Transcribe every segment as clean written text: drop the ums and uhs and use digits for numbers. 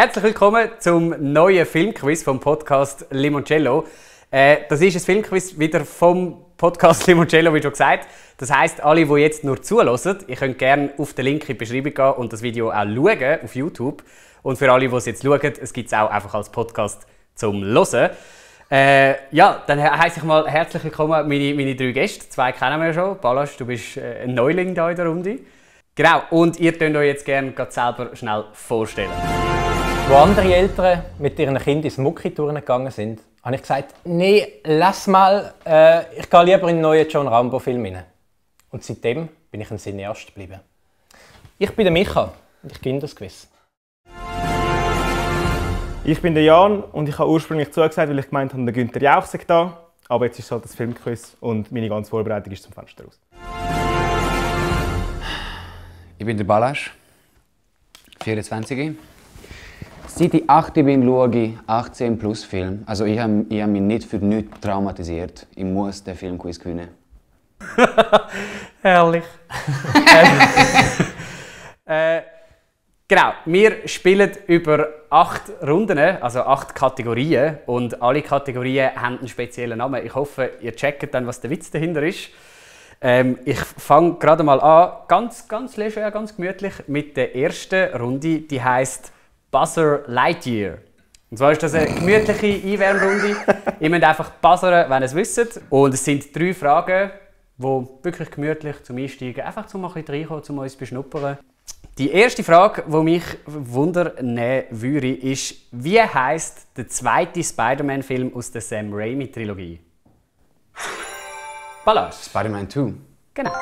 Herzlich willkommen zum neuen Filmquiz vom Podcast Limoncello. Das ist ein Filmquiz wieder vom Podcast Limoncello, wie schon gesagt. Das heisst, alle, die jetzt nur zuhören, ihr könnt gerne auf den Link in die Beschreibung gehen und das Video auch schauen auf YouTube. Und für alle, die es jetzt schauen, es gibt es auch einfach als Podcast zum Hören. Dann heisse ich mal herzlich willkommen meine drei Gäste. Zwei kennen wir schon. Balázs, du bist ein Neuling hier in der Runde. Genau, und ihr könnt euch jetzt gerne selber schnell vorstellen. Wo andere Eltern mit ihren Kindern ins Mucki-Touren gegangen sind, habe ich gesagt, nee, lass mal, ich gehe lieber in den neuen John Rambo-Film rein. Und seitdem bin ich ein Cineast geblieben. Ich bin der Micha und ich gewinne das Quiz. Ich bin der Jan und ich habe ursprünglich zugesagt, weil ich gemeint habe, der Günther Jauch sei da. Aber jetzt ist es halt das Filmquiz und meine ganze Vorbereitung ist zum Fenster raus. Ich bin der Balázs, 24. Seit ich 8 bin, schaue ich 18+ Film. Also ich habe mich nicht für nichts traumatisiert. Ich muss den Filmquiz gewinnen. Herrlich. Genau, wir spielen über 8 Runden, also 8 Kategorien. Und alle Kategorien haben einen speziellen Namen. Ich hoffe, ihr checkt dann, was der Witz dahinter ist. Ich fange gerade mal an, ganz leger, ganz gemütlich, mit der ersten Runde. Die heisst Buzzer Lightyear. Und zwar ist das eine gemütliche Einwärmrunde. Ihr müsst einfach buzzern, wenn ihr es wisst. Und es sind 3 Fragen, die wirklich gemütlich zum Einsteigen, einfach zum ein bisschen reinkommen, zum uns beschnuppern. Die erste Frage, die mich wundern würde, ist, wie heisst der zweite Spider-Man-Film aus der Sam Raimi-Trilogie? Balázs. Spider-Man 2. Genau.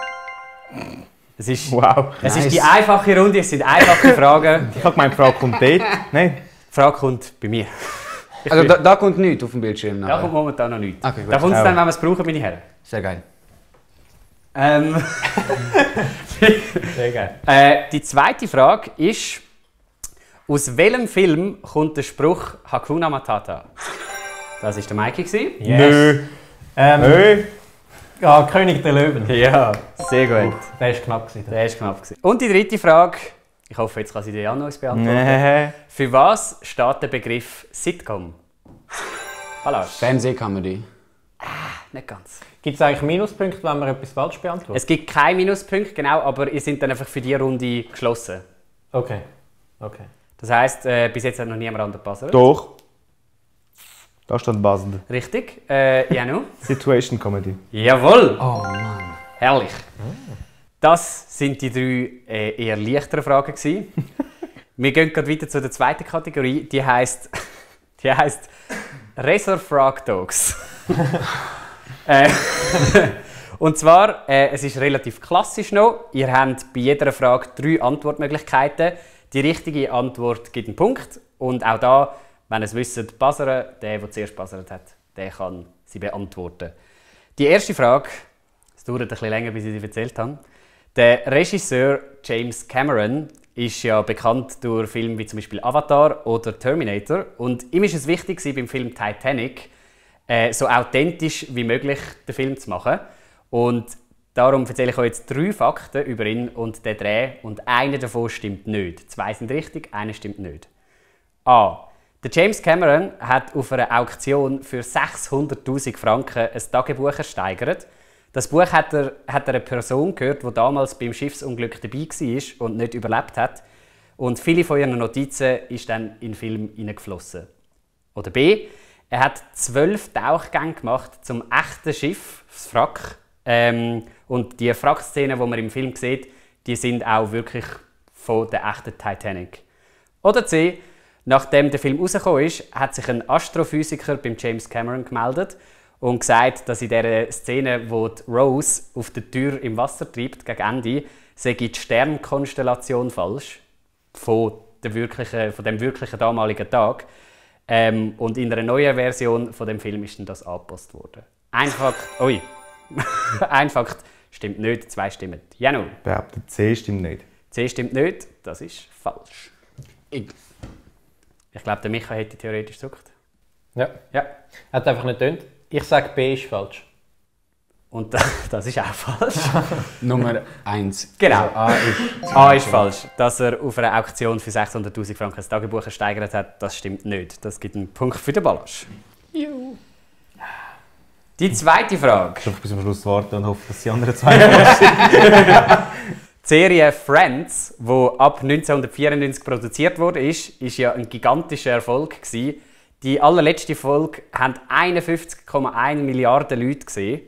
Es ist, Wow. es Nice. ist die einfache Runde, es sind einfache Fragen. Ich habe gemeint, die Frage kommt dort. Nein. Die Frage kommt bei mir. Also da kommt nichts auf dem Bildschirm. Da nachher. kommt momentan noch nichts. Okay, gut. Da kommt es dann, wenn wir es brauchen, meine Herren. Sehr geil. Sehr geil. Die zweite Frage ist, aus welchem Film kommt der Spruch Hakuna Matata? Das war der Mikey. Nö. Nö. Ja, König der Löwen. Ja, sehr gut. Der war knapp. Der ist knapp. Und die dritte Frage, ich hoffe, jetzt kann sie dir Jan uns beantworten. Nee. Für was steht der Begriff Sitcom? Balázs? Fernsehcomedy. Nicht ganz. Gibt es eigentlich Minuspunkte, wenn man etwas falsch beantwortet? Es gibt keinen Minuspunkt, genau, aber ihr seid dann einfach für diese Runde geschlossen. Okay. Das heisst, bis jetzt hat noch niemand anderes gepasst. Doch. Da steht buzzend. Richtig. Janu? Situation Comedy. Jawohl! Oh Mann. Herrlich. Das sind die 3 eher leichteren Fragen gewesen. Wir gehen gerade weiter zu der zweiten Kategorie. Die heisst Reservoir Dogs. Und zwar, es ist relativ klassisch noch. Ihr habt bei jeder Frage 3 Antwortmöglichkeiten. Die richtige Antwort gibt einen Punkt. Und auch da, wenn ihr es wisst, buzzern. Der zuerst buzzert hat, der kann sie beantworten. Die erste Frage, es dauert ein bisschen länger, bis ich sie erzählt habe. Der Regisseur James Cameron ist ja bekannt durch Filme wie zum Beispiel Avatar oder Terminator. Und ihm ist es wichtig, beim Film Titanic so authentisch wie möglich den Film zu machen. Und darum erzähle ich euch jetzt 3 Fakten über ihn und den Dreh. Und einer davon stimmt nicht. 2 sind richtig, einer stimmt nicht. A. Der James Cameron hat auf einer Auktion für 600'000 Franken ein Tagebuch ersteigert. Das Buch hat er einer Person gehört, die damals beim Schiffsunglück dabei war und nicht überlebt hat. Und viele von ihren Notizen sind dann in den Film hineingeflossen. Oder B. Er hat 12 Tauchgänge gemacht zum echten Schiff, das Wrack. Und die Wrackszenen, die man im Film sieht, die sind auch wirklich von der echten Titanic. Oder C. Nachdem der Film rausgekommen ist, hat sich ein Astrophysiker beim James Cameron gemeldet und gesagt, dass in dieser Szene, wo die Rose auf der Tür im Wasser treibt, gegen Ende, sei die Sternkonstellation falsch von dem wirklichen damaligen Tag. Und in einer neuen Version von dem Film ist dann das angepasst worden. Ein Fakt stimmt nicht, 2 stimmen. Janu? Behauptet C stimmt nicht. C stimmt nicht, das ist falsch. Ich glaube, der Micha hätte theoretisch gesucht. Ja. Ja. Hat einfach nicht getönt. Ich sage B ist falsch. Und das ist auch falsch. Nummer 1. Genau. Also A ist falsch. Dass er auf einer Auktion für 600'000 Franken das Tagebuch ersteigert hat, das stimmt nicht. Das gibt einen Punkt für den Balasch. Die zweite Frage. Ich bis zum Schluss warten und hoffe, dass die anderen zwei sind. Die Serie Friends, die ab 1994 produziert wurde, ist ja ein gigantischer Erfolg gewesen. Die allerletzte Folge haben 51,1 Milliarden Leute gesehen.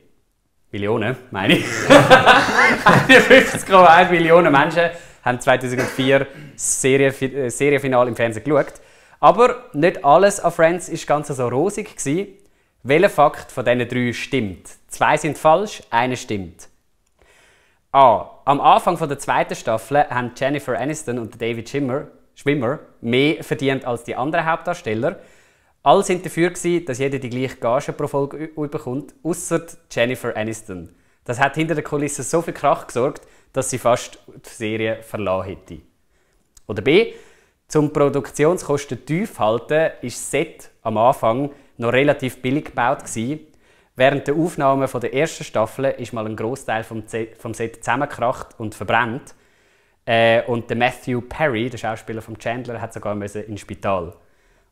Millionen, meine ich. 51,1 Millionen Menschen haben 2004 das Serienfinale im Fernsehen geschaut. Aber nicht alles an Friends war ganz so rosig gewesen. Welcher Fakt von diesen 3 stimmt? 2 sind falsch, einer stimmt. A. Am Anfang der zweiten Staffel haben Jennifer Aniston und David Schwimmer mehr verdient als die anderen Hauptdarsteller. Alle sind dafür, dass jeder die gleiche Gage pro Folge bekommt, ausser Jennifer Aniston. Das hat hinter den Kulissen so viel Krach gesorgt, dass sie fast die Serie verlassen hätte. Oder B. Zum Produktionskosten tief halten, war das Set am Anfang noch relativ billig gebaut gewesen. Während der Aufnahmen der ersten Staffel ist mal ein Grossteil vom Set zusammengekracht und verbrannt. Und der Matthew Perry, der Schauspieler von Chandler, hat sogar ins Spital.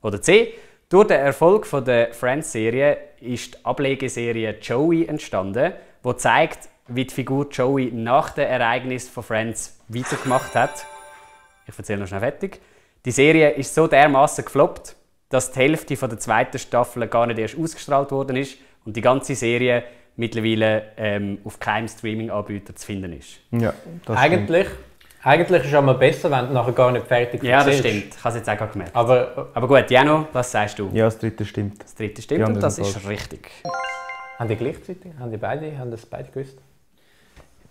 Oder C. Durch den Erfolg der Friends-Serie ist die Ablegeserie Joey entstanden, die zeigt, wie die Figur Joey nach dem Ereignis von Friends weitergemacht hat. Ich erzähle noch schnell fertig. Die Serie ist so dermaßen gefloppt, dass die Hälfte der zweiten Staffel gar nicht erst ausgestrahlt worden ist und die ganze Serie mittlerweile auf keinem Streaming-Anbieter zu finden ist. Ja, das Eigentlich ist es einmal besser, wenn du nachher gar nicht fertig Ja, das erzählst. stimmt. Ich habe es jetzt auch gerade gemerkt. Aber gut, Jano, was sagst du? Ja, das dritte stimmt. Das dritte stimmt und das ist richtig. haben die gleichzeitig? Haben das beide gewusst?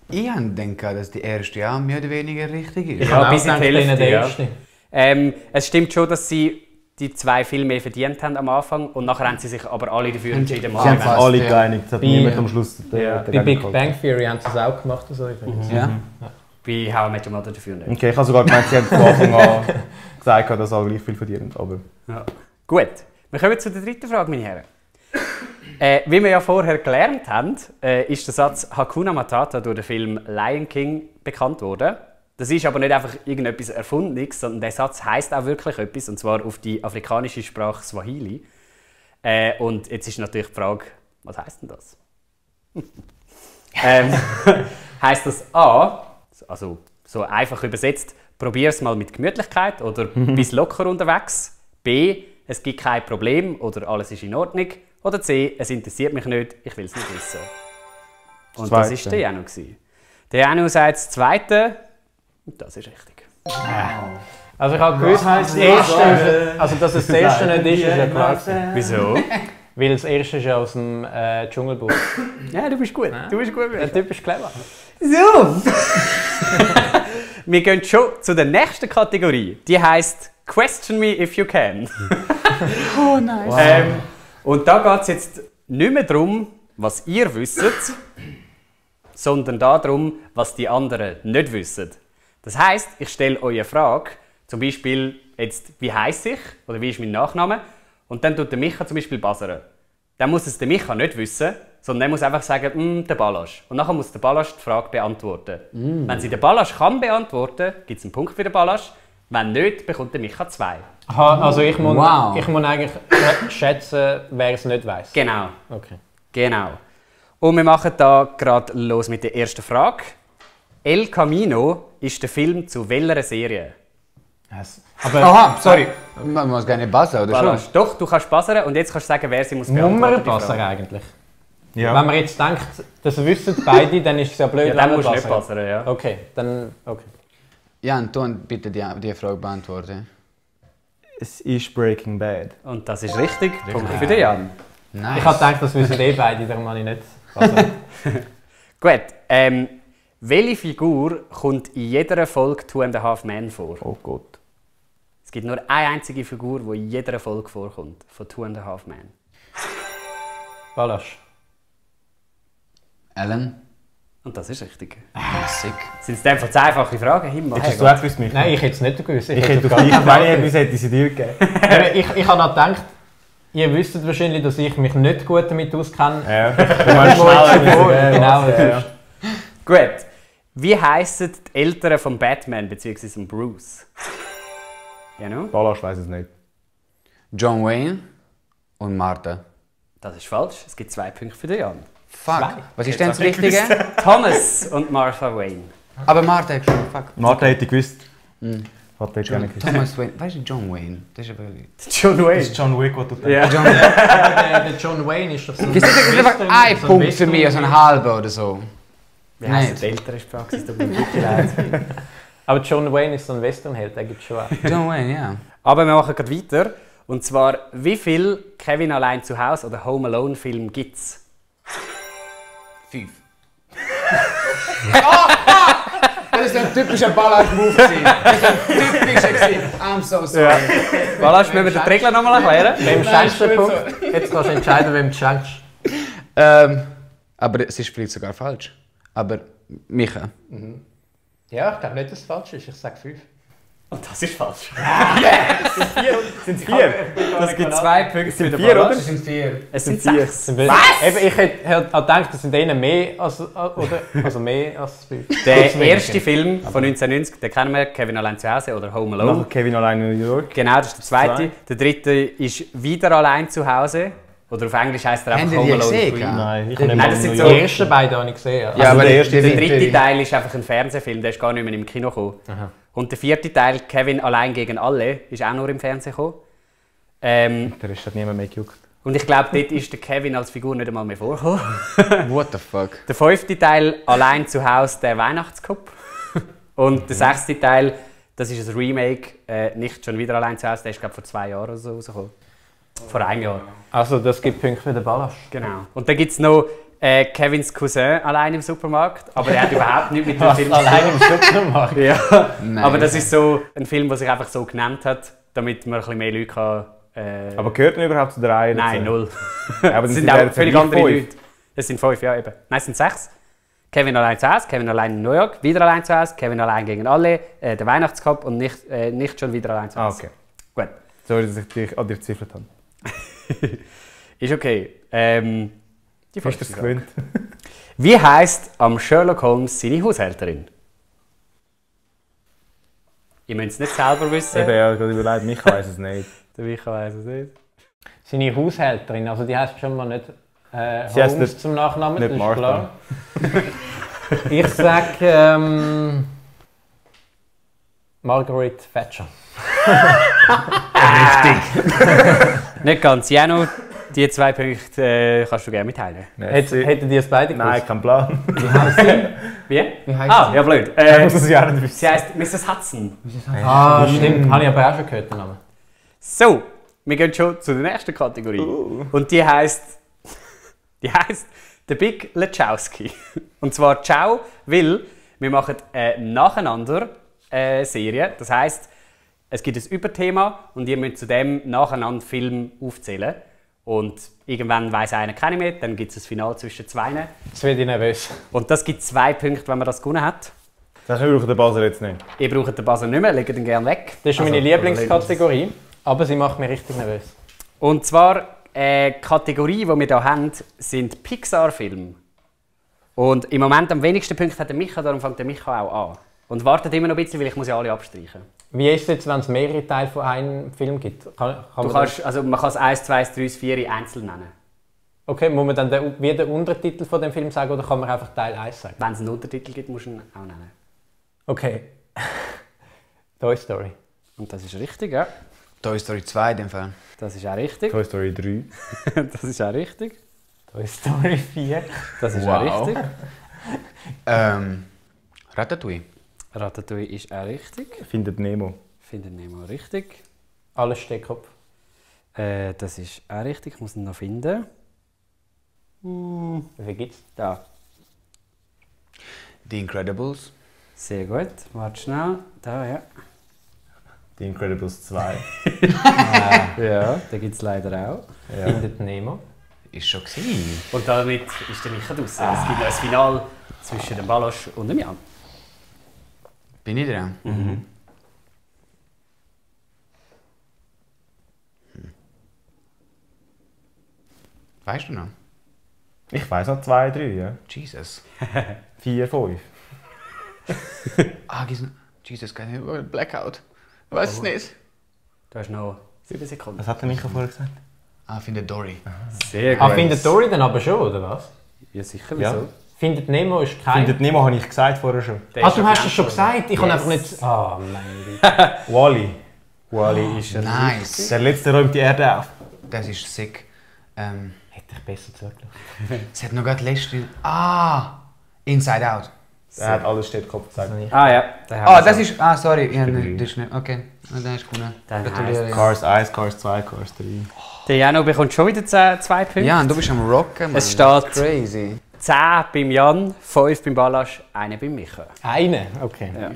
Ich habe gedacht, dass die erste ja mehr oder weniger richtig ist. Ja, bis in die gedacht, Hälfte, der ja. erste. Es stimmt schon, dass sie die 2 viel mehr verdient haben am Anfang und nachher haben sie sich aber alle dafür entschieden. Sie haben sich fast, alle ja. geeinigt. Es hat niemand am Schluss Ja. Bei Big Bang Theory haben sie es auch gemacht. Also übrigens. Ja. Bei How I Met Your Mother dafür nicht. Okay, ich habe sogar gemeint, sie haben von Anfang an gesagt, dass alle gleich viel verdienen. Aber Ja. Gut, wir kommen zu der dritten Frage, meine Herren. Wie wir ja vorher gelernt haben, ist der Satz Hakuna Matata durch den Film Lion King bekannt worden. Das ist aber nicht einfach irgendetwas Erfundenes, sondern der Satz heisst auch wirklich etwas, und zwar auf die afrikanische Sprache Swahili. Und jetzt ist natürlich die Frage, was heisst denn das? Heisst das A, also so einfach übersetzt, probier's mal mit Gemütlichkeit oder bist locker unterwegs. B, es gibt kein Problem oder alles ist in Ordnung. Oder C, es interessiert mich nicht, ich will es nicht wissen. Und das war der Janu. Der Janu sagt das Zweite und das ist richtig. Also ich habe gewusst, dass es das erste nicht ist, ist ja klar. Wieso? Weil das erste ist ja aus dem Dschungelbuch. Ja, du bist gut. Du bist gut. Der Typ ist clever. So! Wir gehen schon zu der nächsten Kategorie. Die heisst Question me if you can. Oh, nice. Und da geht es jetzt nicht mehr darum, was ihr wisst, sondern darum, was die anderen nicht wissen. Das heisst, ich stelle euch eine Frage, zum Beispiel jetzt, wie heisse ich oder wie ist mein Nachname? Und dann tut der Micha zum Beispiel buzzern. Dann muss es der Micha nicht wissen, sondern er muss einfach sagen, der Balasch. Und nachher muss der Balasch die Frage beantworten. Wenn sie den Balasch kann beantworten, gibt es einen Punkt für den Balasch. Wenn nicht, bekommt der Micha 2. Aha, also ich muss Wow. eigentlich schätzen, wer es nicht weiss. Genau. Okay. Genau. Und wir machen da gerade los mit der ersten Frage. El Camino ist der Film zu welcher Serie? Aber Aha, sorry. Man muss gar nicht passen, oder schon? Balasch. Doch, du kannst buzzern und jetzt kannst du sagen, wer sie muss beantworten. Nummernpasser eigentlich. ja. Wenn man jetzt denkt, das wissen beide, dann ist es ja blöd, Ja, wenn dann man musst du nicht buzzert. buzzern, ja. Okay, dann... Okay. Jan, tu bitte die Frage beantworten. Es ist Breaking Bad. Und das ist richtig. Punkt für den Jan. Nice. Ich habe gedacht, das wissen beide, darum habe ich nicht buzzern. Gut. Welche Figur kommt in jeder Folge Two and a Half Men vor? Oh Gott. Es gibt nur eine einzige Figur, die in jeder Folge vorkommt, von Two and a Half Men. Balasch. Ellen. Und das ist richtig. Sick. Sind es einfach 10 einfache Fragen? Himmel, Hättest du Herrgott. auch gewusst, Nein, ich hätte es nicht gewusst. Ich hätte auf dich, wenn ich hätte ich sie dir gegeben. Ich habe noch gedacht, Ihr wisst wahrscheinlich, dass ich mich nicht gut damit auskenne. Ja, du meinst schneller. Genau. Ja. Gut. Wie heissen die Eltern von Batman bzw. Bruce? Genau. Balasch weiss es nicht. John Wayne und Martha. Das ist falsch. Es gibt 2 Punkte für den Jan. Fuck. Was ist denn das Richtige? Thomas und Martha Wayne. Aber Martha hat schon. Fuck. Martha hätte gewusst. Vater hätte gerne gewusst. Thomas Wayne. Weißt du, John Wayne? Das ist aber. John Wayne. Das ist John Wick, was du denkst. Ja. John Der John Wayne ist doch so. Das ist einfach ein Punkt für mich, so ein halber oder so. Wie heisst Nicht. die ältere Praxis? Tut mir wirklich leid. Aber John Wayne ist so ein Westernheld, der gibt schon auch. John Wayne, ja. Aber wir machen gerade weiter. Und zwar, wie viele Kevin allein zu Hause oder Home Alone Filme gibt es? 5. Das war ein typischer Ballard-Move. Das war ein typischer. I'm so sorry. Voilà, müssen wir die Regeln nochmal erklären? Wem schenkst du den Punkt? Jetzt kannst du entscheiden, wem du schenkst. Aber es ist vielleicht sogar falsch. Aber Micha. Ja, ich glaube nicht, dass es falsch ist. Ich sage 5. Und das ist falsch. Sind es 4? Das gibt 2 Punkte für den 4, oder? Ballast. sind 4. Es sind 4. 6. Was? Eben, ich hätte gedacht, das sind denen mehr als, mehr als 5. Der erste Film von 1990, den kennen wir, Kevin allein zu Hause oder Home Alone. Nachher Kevin allein in New York. Genau, das ist der zweite. Zwei. Der dritte ist wieder allein zu Hause. Oder auf Englisch heisst er einfach Haben die Home die Alone gesehen? 3. Ja. Nein, ich Nein, habe das nicht sind mal so- New Die York. ersten beiden habe ich gesehen. Ja, Also aber der erste Der Film. dritte Teil ist einfach ein Fernsehfilm, der ist gar nicht mehr im Kino gekommen. Und der vierte Teil, Kevin allein gegen alle, ist auch nur im Fernsehen gekommen. Der Rest hat niemand mehr gejuckt. Und ich glaube, dort ist der Kevin als Figur nicht einmal mehr vorgekommen. What the fuck? Der 5. Teil, allein zu Hause, der Weihnachtscup. Und der 6. Teil, das ist ein Remake, nicht schon wieder allein zu Hause, der ist glaube vor 2 Jahren oder so rausgekommen. Vor 1 Jahr. Also, das gibt Punkte für den Ballast. Genau. Und dann gibt es noch Kevins Cousin allein im Supermarkt, aber der hat überhaupt nichts mit dem Film Allein im Supermarkt. Ja. Nein. Aber das ist so ein Film, der sich einfach so genannt hat, damit man ein bisschen mehr Leute kann. Aber gehört er überhaupt zu der Reihe? Nein, dazu? 0. Ja, aber Es dann sind ja auch jetzt völlig gleich andere 5. Leute. Es sind 5, ja eben. Nein, es sind 6. Kevin allein zu Hause, Kevin allein in New York, wieder allein zu Hause, Kevin allein gegen alle, der Weihnachtscup und nicht schon wieder allein zu Ah, Hause. okay. Gut. Sorry, dass ich dich an dir geziffert habe. Ist okay. Die Hast du fünfte es Frage. gewöhnt? Wie heisst am Sherlock Holmes seine Haushälterin? Ihr müsst es nicht selber wissen. Eben, ja, gerade überlegt, mich weiss es nicht. Der Micha weiss es nicht. Seine Haushälterin, also die heisst schon mal nicht Sie heisst Holmes nicht- zum Nachnamen, nicht das ist Martha. klar. Ich sage Margaret Thatcher. Nicht ganz. Jano, die 2 Punkte kannst du gerne mitteilen. Hätten die es beide gewusst? Nein, kein Plan. Wie? Wie heisst Ah, ja blöd. Ich muss es ja nicht wissen. Sie heisst Mrs. Hudson. Ah, stimmt. Habe ich aber auch schon gehört, den Namen. So, wir gehen schon zu der nächsten Kategorie. Und die heisst The Big Lebowski. Und zwar Ciao, weil wir machen nacheinander Serie. Das heisst, es gibt ein Überthema und ihr müsst zu dem nacheinander Film aufzählen. Und irgendwann weiss einer keine mehr, dann gibt es ein Finale zwischen 2. Jetzt werde ich nervös. Und das gibt 2 Punkte, wenn man das gewonnen hat. Das braucht der Basel jetzt nicht. Ihr braucht den Buzzer nicht mehr, legt ihn gerne weg. Das ist meine Also, Lieblingskategorie, aber sie macht mich richtig nervös. Und zwar, die Kategorie, die wir hier haben, sind Pixar-Filme. Und im Moment am wenigsten Punkte hat der Micha, darum fängt der Micha auch an. Und wartet immer noch ein bisschen, weil ich muss ja alle abstreichen. Wie ist es jetzt, wenn es mehrere Teile von einem Film gibt? Man kann es 1, 2, 3, 4 einzeln nennen. Okay, muss man dann wie den Untertitel von dem Film sagen oder kann man einfach Teil 1 sagen? Wenn es einen Untertitel gibt, musst du ihn auch nennen. Okay. Toy Story. Und das ist richtig, ja. Toy Story 2 in dem Fall. Das ist auch richtig. Toy Story 3. Das ist auch richtig. Toy Story 4. Das ist Wow. auch richtig. Ratatouille. Ratatouille ist auch richtig. Findet Nemo. Findet Nemo richtig. Alles Steckkopf. Das ist auch richtig. Ich muss ihn noch finden. Wie viel gibt's? Da. The Incredibles. Sehr gut. Warte schnell. Da, ja. Die Incredibles 2. Ja, da gibt es leider auch. Findet Nemo. Ist schon gewesen. Und damit ist der Micha draußen. Es gibt noch ein Finale zwischen dem Balosch und dem Jan. Bin ich dran? Weißt du noch? Ich weiss noch 2, 3, ja. Jesus. 4, 5. Jesus, kein Blackout. Ich weiß es nicht. Du hast noch 7 Sekunden. Was hat der Micha vorher gesagt? Findet Dory. Sehr gut. Findet Dory dann aber schon, oder was? Ja, sicher, Ja. wieso? Findet Nemo ist kein... Findet Nemo, habe ich gesagt vorher schon. Der ist Du schon hast es genannt schon worden. gesagt. Ich habe einfach nicht... Ah, mein Güte. Wally. Wally ist ein Nice. Der letzte räumt die Erde auf. Das ist sick. Hätte ich besser zugelassen. Es hat noch gerade letzte... Inside Out. Er hat alles Städtkopf gesagt. Ah ja. der haben wir Das so. ist... sorry. Ja, das ist nicht... Okay. Dann ist gewonnen. Dann Gratuliere. Ja. Cars 1, Cars 2, Cars 3. Der Jano bekommt schon wieder 2 Punkte. Ja, und du bist am Rocken, Mann. Es steht Crazy. 10 beim Jan, 5 beim Balasch, 1 beim Micha. Eine? Okay. Ja.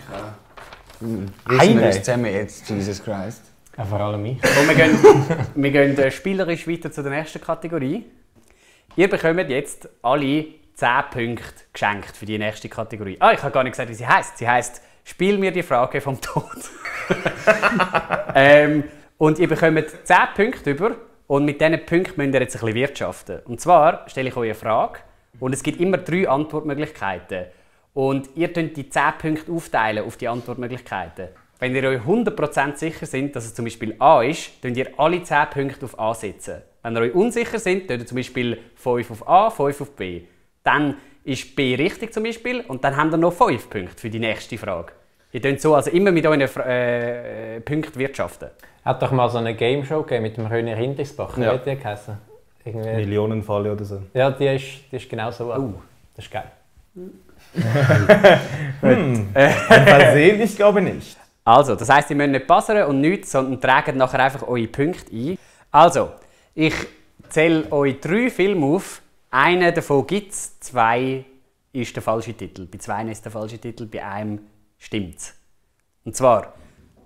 Wissen wir Eine? uns zusammen jetzt, Jesus Christ. Ja, vor allem ich. Und wir gehen spielerisch weiter zur nächsten Kategorie. Ihr bekommt jetzt alle 10 Punkte geschenkt für die nächste Kategorie. Ich habe gar nicht gesagt, wie sie heisst. Sie heisst «Spiel mir die Frage vom Tod». Und ihr bekommt 10 Punkte über und mit diesen Punkten müsst ihr jetzt ein bisschen wirtschaften. Und zwar stelle ich euch eine Frage und es gibt immer 3 Antwortmöglichkeiten. Und ihr könnt die 10 Punkte aufteilen auf die Antwortmöglichkeiten. Wenn ihr euch 100% sicher seid, dass es zum Beispiel A ist, könnt ihr alle 10 Punkte auf A setzen. Wenn ihr euch unsicher seid, könnt ihr zum Beispiel 5 auf A, 5 auf B. Dann ist B richtig zum Beispiel und dann habt ihr noch 5 Punkte für die nächste Frage. Ihr könnt so also immer mit euren Punkten wirtschaften. Hat doch mal so eine Game Show gegeben mit dem Rainer Hindisbach. Ja. Wie hat die geheißen? Irgendwie... Millionenfalle oder so. Ja, die ist genau so. Das ist geil. Versehentlich glaube ich nicht. Also, das heisst, ihr müsst nicht buzzern und nichts, sondern tragt nachher einfach eure Punkte ein. Also, ich zähle euch 3 Filme auf. Einen davon gibt es, 2 ist der falsche Titel. Bei 2 ist der falsche Titel, bei einem stimmt es. Und zwar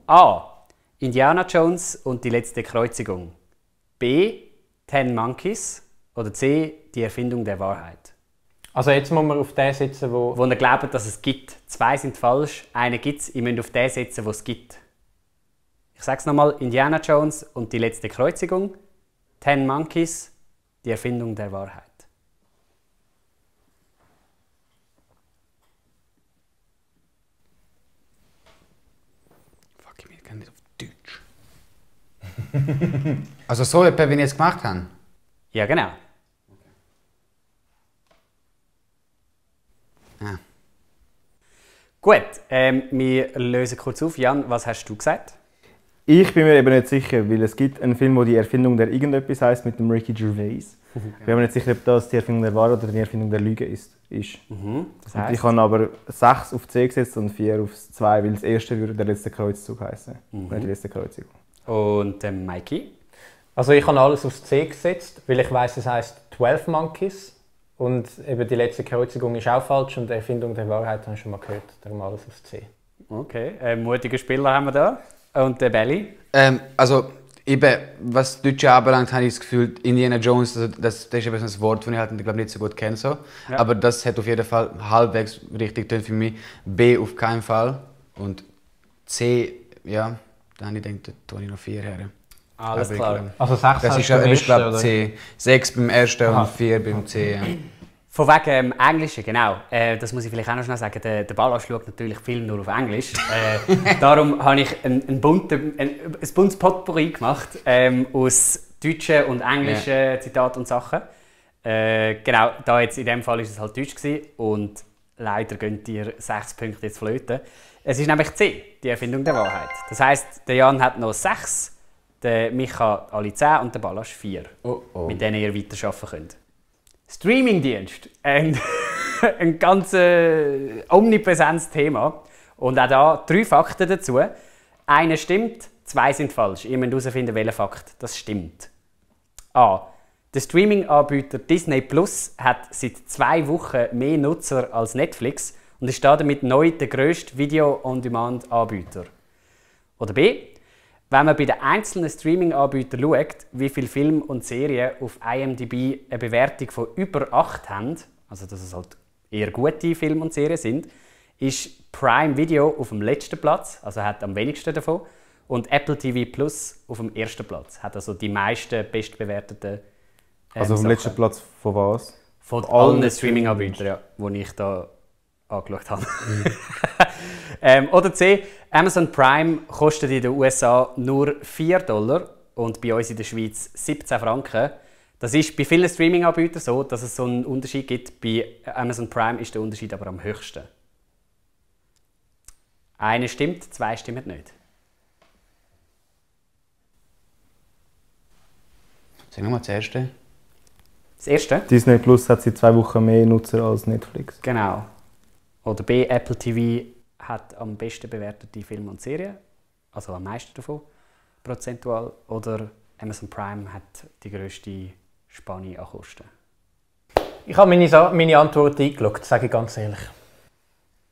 A. Indiana Jones und die letzte Kreuzigung. B. 10 Monkeys. Oder C. Die Erfindung der Wahrheit. Also jetzt muss man auf den setzen, wo... Wo ihr glaubt, dass es gibt. 2 sind falsch, einen gibt es. Ihr müsst auf den setzen, wo es gibt. Ich sage es nochmal. Indiana Jones und die letzte Kreuzigung. 10 Monkeys. Die Erfindung der Wahrheit. Fuck, ich kann nicht auf Deutsch. Also so etwa, wie ich jetzt gemacht habe? Ja, genau. Ja. Gut, wir lösen kurz auf. Jan, was hast du gesagt? Ich bin mir eben nicht sicher, weil es gibt einen Film, wo die Erfindung der irgendetwas heißt mit dem Ricky Gervais. Ich bin mir nicht sicher, ob das die Erfindung der Wahrheit oder die Erfindung der Lüge ist. Das Und heisst, ich habe aber 6 auf C gesetzt und 4 auf 2, weil das erste würde der letzte Kreuzzug heißen. Nicht die letzte Kreuzigung. und Mikey? Also ich habe alles aufs C gesetzt, weil ich weiss, es heisst 12 Monkeys. Und eben die letzte Kreuzigung ist auch falsch und die Erfindung der Wahrheit habe ich schon mal gehört. Darum alles aufs C. Okay, mutige Spieler haben wir da. Und der Belly? Also, eben, was Deutsche anbelangt, habe ich das Gefühl, Indiana Jones, also das ist eben so ein Wort, das ich halt, glaube nicht so gut kenne. So. Ja. Aber das hat auf jeden Fall halbwegs richtig getönt für mich. B auf keinen Fall. Und C, ja, da habe ich gedacht, da tue ich noch 4 her. Alles Aber ich klar. glaube, Also 6 Das hast ist, du beim ich glaube, ersten, oder? C. 6 beim ersten Aha. und 4 beim C. Ja. Von wegen Englischen, genau. Das muss ich vielleicht auch noch schnell sagen. Der Balasch schaut natürlich Film nur auf Englisch. Darum habe ich ein buntes Potpourri gemacht aus deutschen und englischen Zitaten und Sachen. Genau, da jetzt in dem Fall ist es halt Deutsch gewesen, und leider gehen dir 6 Punkte jetzt flöten. Es ist nämlich C, die Erfindung der Wahrheit. Das heisst, der Jan hat noch 6, der Micha alle 10 und der Balasch 4, mit denen ihr weiterarbeiten könnt. Streamingdienst, ein ganz omnipräsentes Thema. Und auch da 3 Fakten dazu. Einer stimmt, 2 sind falsch. Ihr müsst herausfinden, welcher Fakt das stimmt. A. Der Streaming-Anbieter Disney Plus hat seit 2 Wochen mehr Nutzer als Netflix und ist damit neu der grösste Video-on-Demand-Anbieter. Oder B. Wenn man bei den einzelnen Streaming-Anbietern schaut, wie viele Filme und Serien auf IMDb eine Bewertung von über 8 haben, also dass es halt eher gute Filme und Serien sind, ist Prime Video auf dem letzten Platz, also hat am wenigsten davon, und Apple TV Plus auf dem ersten Platz, hat also die meisten bestbewerteten Also auf dem letzten Platz von was? Von allen Streaming-Anbietern, ja, die ich da angeschaut habe. Oder C. Amazon Prime kostet in den USA nur $4 und bei uns in der Schweiz 17 Franken. Das ist bei vielen Streaming-Anbietern so, dass es so einen Unterschied gibt. Bei Amazon Prime ist der Unterschied aber am höchsten. Eine stimmt, zwei stimmen nicht. Sagen wir mal das Erste. Das erste? Disney Plus hat seit 2 Wochen mehr Nutzer als Netflix. Genau. Oder B. Apple TV hat am besten bewertete Filme und Serien, also am meisten davon, prozentual. Oder Amazon Prime hat die grösste Spanne an Kosten. Ich habe meine Antwort eingeloggt, sage ich ganz ehrlich.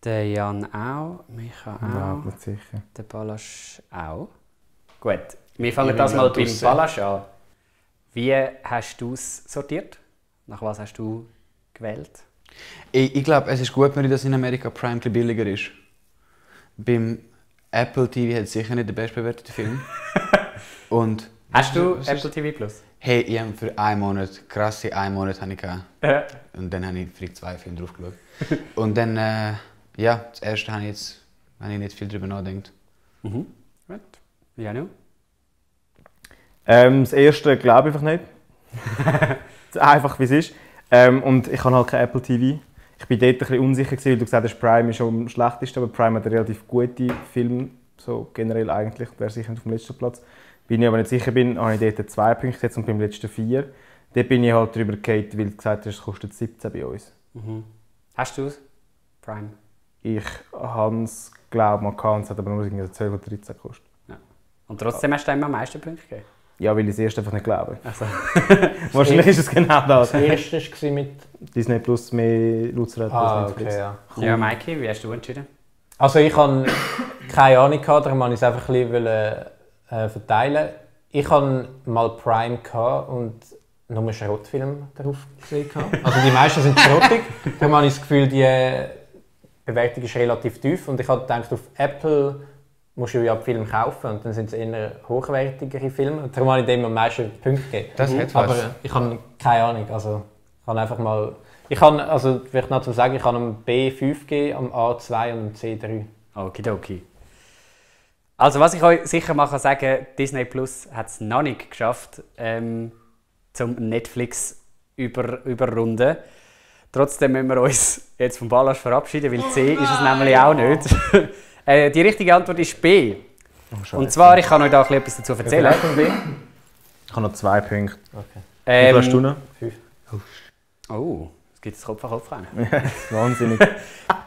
Der Jan auch, Micha auch, Überhaupt nicht sicher. der Balasch auch. Gut, wir fangen das mal beim Balasch an. Wie hast du es sortiert? Nach was hast du gewählt? Ich glaube, es ist gut, wenn das in Amerika Prime ein bisschen billiger ist. Beim Apple TV hat es sicher nicht den bestbewerteten Film. Und Hast du Apple TV Plus? hey, ich habe für einen Monat, krasse einen Monat habe ich gehabt. Und dann habe ich für 2 Filme drauf geschaut. Und dann, ja, das erste habe ich nicht viel darüber nachgedacht. Mhm. Gut. Ja, nu? Das erste glaube ich einfach nicht. Einfach wie es ist. Und ich habe halt kein Apple TV. Ich war dort ein bisschen unsicher, weil du gesagt hast, Prime ist schon am schlechtesten, aber Prime hat einen relativ guten Film, so generell eigentlich, wäre sicher nicht auf dem letzten Platz. Bin ich aber nicht sicher bin, habe ich dort 2 Punkte gesetzt und beim letzten 4. Dort bin ich halt drüber gefallen, weil du gesagt hast, es kostet 17 bei uns. Mhm. Hast du es? Prime? Ich habe es, glaube ich, mal gehabt, es hat aber nur 12 oder 13 gekostet. Ja. Und trotzdem hast du ihm am meisten Punkte gegeben? Ja, weil ich es erst einfach nicht glaube. Also. Wahrscheinlich ist es genau das. Das erste war mit... Disney Plus mehr Nutzer hat als Netflix. Okay, ja. Ja, Maiki, wie hast du entschieden? Also ich hatte keine Ahnung, darum wollte ich es einfach ein bisschen verteilen. Ich hatte mal Prime und nur Schrottfilme darauf gesehen. Also die meisten sind schrottig. Darum habe ich das Gefühl, die Bewertung ist relativ tief. Und ich habe gedacht, auf Apple musst du ja Filme kaufen und dann sind es eher hochwertigere Filme. Und darum habe ich dem am meisten Punkte gegeben. Das hat was. Aber ich habe keine Ahnung. Also ich habe einfach mal... Ich habe, also vielleicht noch zu sagen, ich habe am B5 gegeben, am A2 und am C3. Okidoki. Also was ich euch sicher mal sagen kann, Disney Plus hat es noch nicht geschafft, zum Netflix überrunden. Trotzdem müssen wir uns jetzt vom Balasch verabschieden, weil C ist es nämlich auch nicht. Die richtige Antwort ist B. Oh, und zwar, ich kann euch da etwas dazu erzählen. Ich habe noch 2 Punkte. Okay. Wie viel hast du noch? 5. Oh, es gibt das Kopf an Kopf rein. Wahnsinnig.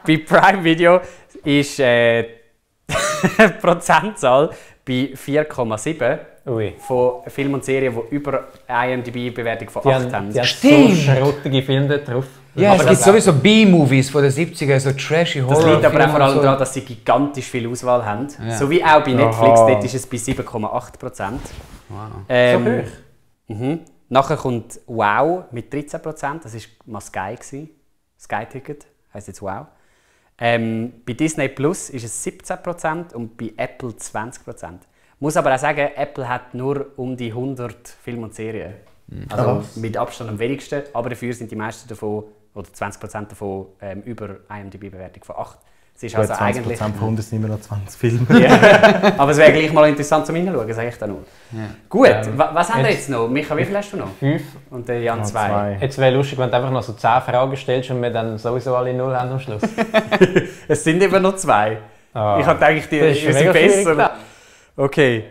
Bei Prime Video ist die Prozentzahl bei 4,7 Ui. von Filmen und Serien, die über IMDb-Bewertung von Die 8 haben, haben. die haben Stimmt. so schrottige Filme dort drauf. Ja, es gibt sowieso B-Movies von den 70ern, so trashy Das Horror. liegt aber auch vor allem daran, dass sie gigantisch viel Auswahl haben. Ja. So wie auch bei Netflix, Aha. dort ist es bei 7,8%. Wow. So hoch? Mhm. Nachher kommt Wow mit 13%, das war mal Sky. Sky-Ticket heisst jetzt Wow. Bei Disney Plus ist es 17% und bei Apple 20%. Ich muss aber auch sagen, Apple hat nur um die 100 Filme und Serien. Also mit Abstand am wenigsten, aber dafür sind die meisten davon, oder 20% davon, über IMDb-Bewertung von 8. Es ist also 20% eigentlich... von 100 sind immer noch 20 Filme. Ja. Aber es wäre gleich mal interessant zum Hinschauen, sage ich da nur. Ja. Gut, was haben wir jetzt noch? Micha, wie viel hast du noch? 5. Und der Jan Noch 2. 2. Jetzt wäre lustig, wenn du einfach noch so 10 Fragen stellst und wir dann sowieso alle 0 haben am Schluss. Es sind eben noch 2. Ah. Ich habe gedacht, die Das ist sind mega schwierig, besser. da. Okay.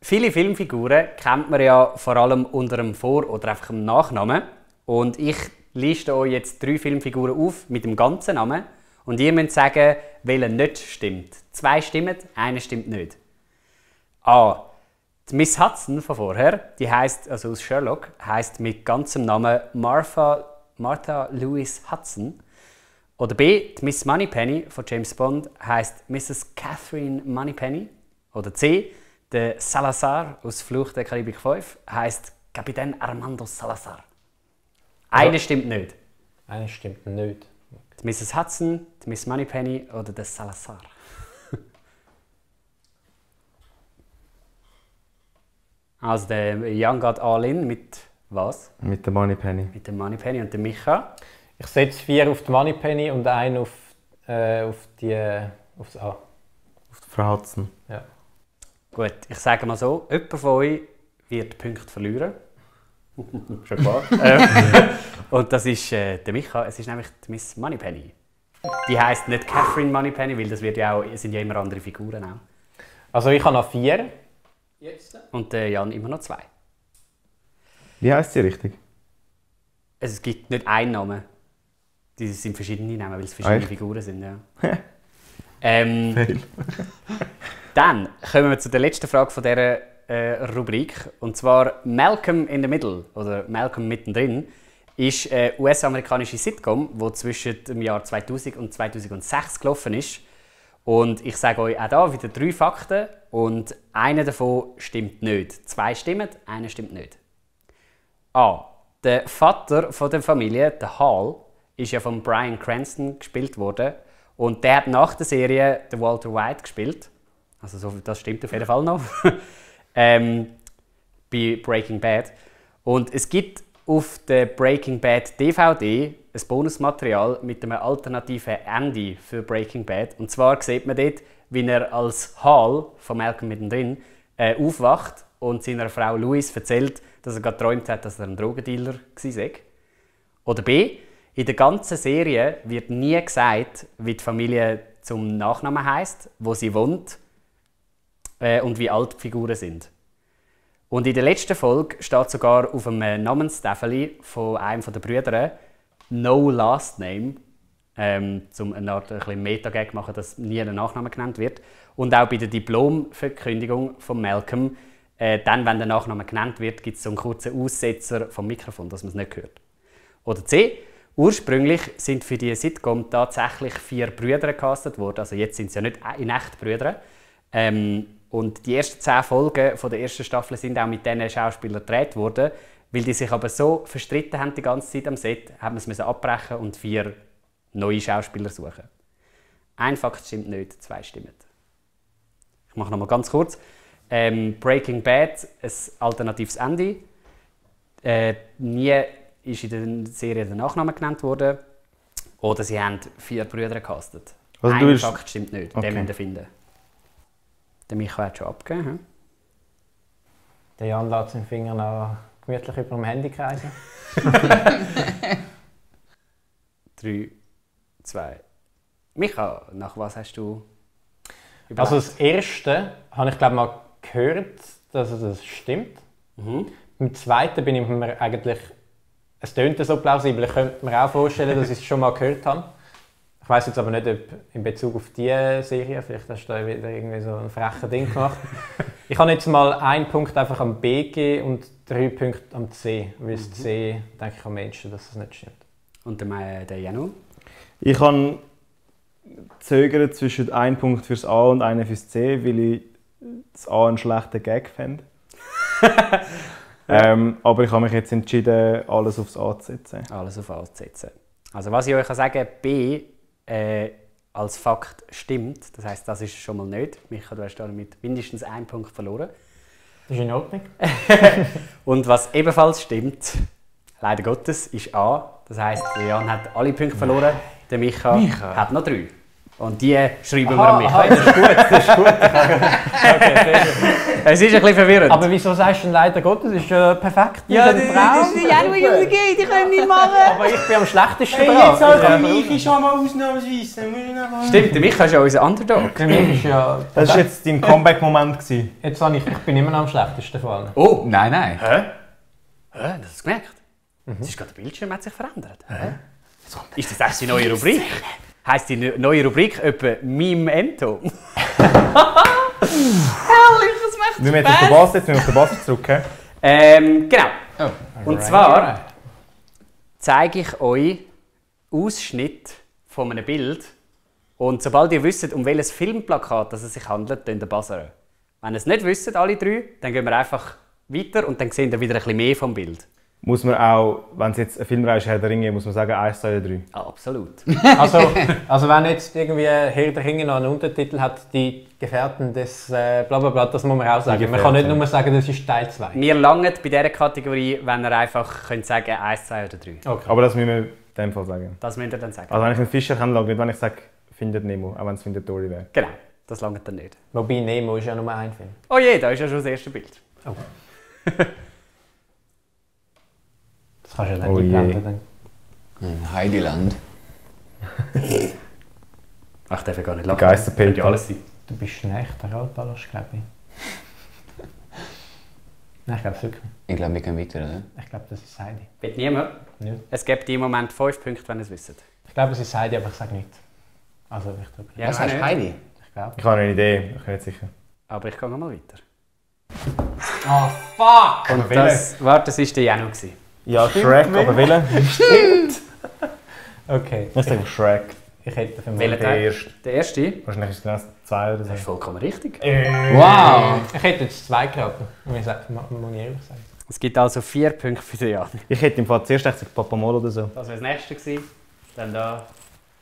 Viele Filmfiguren kennt man ja vor allem unter einem Vor- oder einfach einem Nachnamen. Und ich liste euch jetzt 3 Filmfiguren auf mit dem ganzen Namen. Und ihr müsst sagen, welcher nicht stimmt. 2 stimmen, einer stimmt nicht. A. Die Miss Hudson von vorher, die heisst, also aus Sherlock, heisst mit ganzem Namen Martha Louise Hudson. Oder B. Die Miss Moneypenny von James Bond heisst Mrs. Catherine Moneypenny. Oder C. Der Salazar aus Fluch der Karibik 5 heisst Kapitän Armando Salazar. Eine stimmt nicht. Eine stimmt nicht. Die Mrs. Hudson, die Miss Moneypenny oder der Salazar. Also der Jan geht all in mit Was? Mit der Moneypenny. Mit dem Moneypenny und dem Micha? Ich setze 4 auf die Moneypenny und einen aufs A. Auf die Frau Hudson. Ja. Gut, ich sage mal so, jemand von euch wird Punkte verlieren. Schon klar. Und das ist der Micha, es ist nämlich die Miss Moneypenny. Die heisst nicht Catherine Moneypenny, weil das wird ja auch, es sind ja immer andere Figuren auch. Also ich habe noch 4. Jetzt. Und der Jan immer noch 2. Wie heisst sie richtig? Also es gibt nicht einen Namen. Die sind verschiedene Namen, weil es verschiedene Figuren sind. Ja. Dann kommen wir zu der letzten Frage von dieser Rubrik. Und zwar Malcolm in the Middle oder Malcolm mittendrin ist eine US-amerikanische Sitcom, die zwischen dem Jahr 2000 und 2006 gelaufen ist. Und ich sage euch auch hier wieder 3 Fakten und einer davon stimmt nicht. 2 stimmen, einer stimmt nicht. A. Der Vater von der Familie, der Hall, ist ja von Bryan Cranston gespielt worden. Und der hat nach der Serie den Walter White gespielt. Also so, das stimmt auf jeden Fall noch. Bei Breaking Bad. Und es gibt auf der Breaking Bad DVD ein Bonusmaterial mit einem alternativen Ende für Breaking Bad. Und zwar sieht man dort, wie er als Hall von Malcolm mittendrin aufwacht und seiner Frau Louise erzählt, dass er gerade geträumt hat, dass er ein Drogendealer war. Oder B. In der ganzen Serie wird nie gesagt, wie die Familie zum Nachnamen heisst, wo sie wohnt und wie alt die Figuren sind. Und in der letzten Folge steht sogar auf einem Namenstafel von einem der Brüder «No Last Name», um eine Art ein Meta-Gag zu machen, dass nie ein Nachname genannt wird. Und auch bei der Diplomverkündigung von Malcolm, dann, wenn der Nachname genannt wird, gibt es so einen kurzen Aussetzer vom Mikrofon, dass man es nicht hört. Oder C. Ursprünglich sind für die Sitcom tatsächlich 4 Brüder gecastet worden. Also jetzt sind es ja nicht in echt Brüder. Und die ersten 10 Folgen von der ersten Staffel sind auch mit diesen Schauspielern gedreht worden. Weil die sich aber so verstritten haben die ganze Zeit am Set, haben wir es abbrechen und 4 neue Schauspieler suchen. Ein Fakt stimmt nicht, 2 stimmen. Ich mache noch mal ganz kurz. Breaking Bad, ein alternatives Ende. Nie ist in der Serie der Nachname genannt worden. Oder sie haben 4 Brüder gecastet. Also ein Fakt stimmt nicht, okay. Den müssen wir finden. Der Michael hat schon abgegeben. Hm? Der Jan lässt seinen Finger noch gemütlich über dem Handy kreisen. 3, 2. Micha, nach was hast du überlegt? Also das erste habe ich glaube mal gehört, dass es stimmt. Beim zweiten bin ich mir eigentlich, es tönt so plausibel, ich könnte mir auch vorstellen, dass ich es schon mal gehört habe. Ich weiss jetzt aber nicht, ob in Bezug auf diese Serie, vielleicht hast du da wieder irgendwie so ein freches Ding gemacht. Ich habe jetzt mal 1 Punkt einfach am B gegeben und 3 Punkte am C, weil das C, denke ich am Menschen, dass es nicht stimmt. Und der Janu? Ich habe zögert zwischen 1 Punkt fürs A und 1 fürs C, weil ich das A einen schlechten Gag fände. Aber ich habe mich jetzt entschieden, alles aufs A zu setzen. Alles auf A zu setzen. Also was ich euch sagen kann, B als Fakt stimmt. Das heisst, das ist schon mal nicht. Micha, du hast damit mindestens 1 Punkt verloren. Das ist in Ordnung. Und was ebenfalls stimmt, leider Gottes, ist A. Das heisst, Jan hat alle Punkte verloren, der Micha hat noch 3. Und die schreiben wir Micha. Das ist gut, das ist gut. Okay, sehr gut. Es ist ein bisschen verwirrend. Aber wieso sagst du denn leider Gottes? Das ist ja perfekt. Ja, das ist ein Traum. die können nicht machen. Aber ich bin am schlechtesten Hey, dran. jetzt halt für mich ist schon mal ausnahmsweise. Stimmt, der Micha ist ja unser Underdog. Für mich ist ja... Das war jetzt dein Comeback-Moment. Jetzt habe ich bin immer noch am schlechtesten von allen. Oh! Nein. Hä? Das hast du gemerkt? Es ist gerade der Bildschirm hat sich verändert. Ist das echt die neue Rubrik? Heisst die neue Rubrik etwa Meme Ento? Herrlich, das macht Wir müssen auf den Bass jetzt, auf den Bass zurück. Genau. Und zwar zeige ich euch Ausschnitt von einem Bild. Und sobald ihr wisst, um welches Filmplakat es sich handelt, könnt ihr buzzern. Wenn ihr es nicht wisst, alle 3, dann gehen wir einfach weiter und dann sehen wir wieder ein bisschen mehr vom Bild. muss man auch, wenn es jetzt ein Filmreihe ist, Herr der Ringe, muss man sagen 1, 2 oder 3? Ah, absolut. Also wenn jetzt irgendwie Herr der Ringe noch einen Untertitel hat, die Gefährten des Blablabla, das muss man auch sagen. Man kann nicht nur sagen, das ist Teil 2. Wir langen bei dieser Kategorie, wenn ihr einfach könnt sagen 1, 2 oder 3. Okay. Aber das müssen wir in dem Fall sagen. Das müsst ihr dann sagen. Also wenn ich einen Fischer kenne, lange nicht, wenn ich sage, findet Nemo, auch wenn es findet Dory wäre. Genau, das langt dann nicht. Wobei Nemo ist ja nur ein Film. Oh je, da ist ja schon das erste Bild. Oh. Das kannst du ja Oh nicht je. einblenden. Heidiland. Ach, darf ich gar nicht lachen. Geisterpeter. Könnte ja alles sein. Du bist ein echter Altballast, glaube ich. Nein, ich glaube es wirklich nicht. Ich glaube, wir können weiter, oder? Ich glaube, das ist Heidi. Wird niemand? Nicht. Es gibt im Moment 5 Punkte, wenn ihr es wisst. Ich glaube, es ist Heidi, aber ich sage nicht. Also, ich drücke. Ja, Was nein, heißt nicht. Heidi? Ich glaube. Ich habe eine Idee, ich bin nicht sicher. Aber ich gehe noch mal weiter. Oh, fuck! Und das, warte, das war der Janu. gewesen. Ja, Shrek, aber welcher? Okay. Ich sage Shrek. Ich hätte für Welcher mich. Der Teil? erste. Der erste? Wahrscheinlich ist es genau 2 oder Das ist so. vollkommen richtig. Wow! Ich hätte jetzt 2 geraten. Muss ich ehrlich sagen. Es gibt also 4 Punkte für den Jan. Ich hätte im Fall zuerst gesagt Papamol oder so. Das wäre das nächste gewesen. Dann da.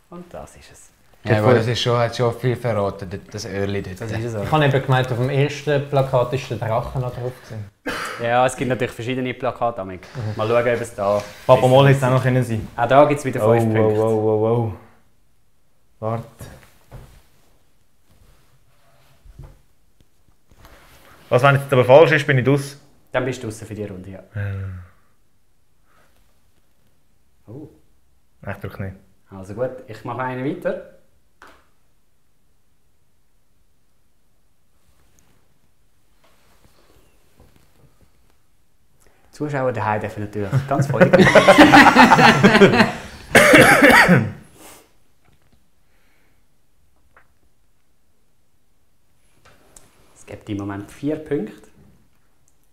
Und das ist es. Ja, aber das ist schon, hat schon viel verraten, das Öhrli dort. Das ist es Ich auch. habe eben gemeint, auf dem ersten Plakat ist der Drache noch drauf gewesen. Ja, es gibt natürlich verschiedene Plakate. Mal schauen, ob es da. Papamol hätte es auch noch können sein. Auch da gibt es wieder 5 Punkte. Oh. Warte. Was, wenn jetzt aber falsch ist, bin ich draus? Dann bist du draußen für die Runde, ja. Oh. Nein, ich drücke nicht. Also gut, ich mache einen weiter. Die Zuschauer daheim dürfen natürlich ganz voll. Es gibt im Moment 4 Punkte.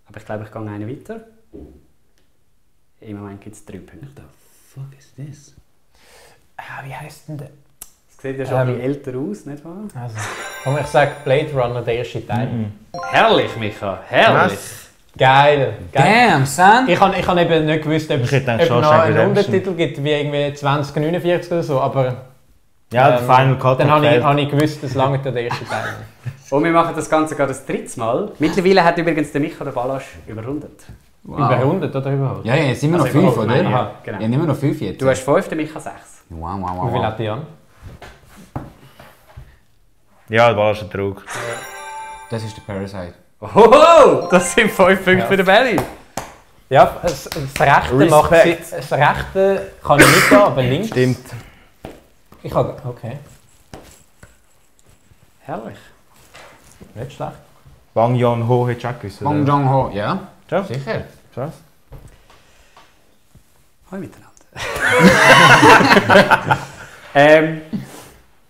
Aber ich glaube, ich gehe einen weiter. Im Moment gibt es 3 Punkte. Fuck is this? Ah, wie heisst denn der? Es sieht ja schon ein bisschen älter aus, nicht wahr? Also, komm, ich sage Blade Runner, der erste Teil. Herrlich, Micha, herrlich. Geil. Damn, son! Ich habe eben nicht gewusst, ob es hätte gedacht, noch Shawshank einen Redemption. Untertitel gibt, wie irgendwie 2049 oder so, aber Ja, der Final Cut dann hat habe gefehlt. ich gewusst, das lange der erste Teil. Und wir machen das Ganze gerade das dritte Mal. Mittlerweile hat übrigens der Micha den Balasch überrundet. Überrundet oder überhaupt? Ja, jetzt sind wir noch Also 5, überhaupt oder? meine ich, Ja, ja, genau. nicht mehr noch 5 jetzt. Du hast 5, der Micha 6. Wow, wow, Wie wow. viel wow. hat die Jan? Ja, der Ball ist ein Trug. Das ist der Parasite. Oho, das sind 5 Punkte für den Belly. Ja, das Rechte macht Respekt. das Rechte kann ich nicht gehen, aber links. Stimmt. Ich habe. Okay, Herrlich. nicht schlecht. Bang Yon Ho hättest du auch gewusst, Bong oder? Jong Ho, ja? Ja. Sicher. Krass. Hallo miteinander.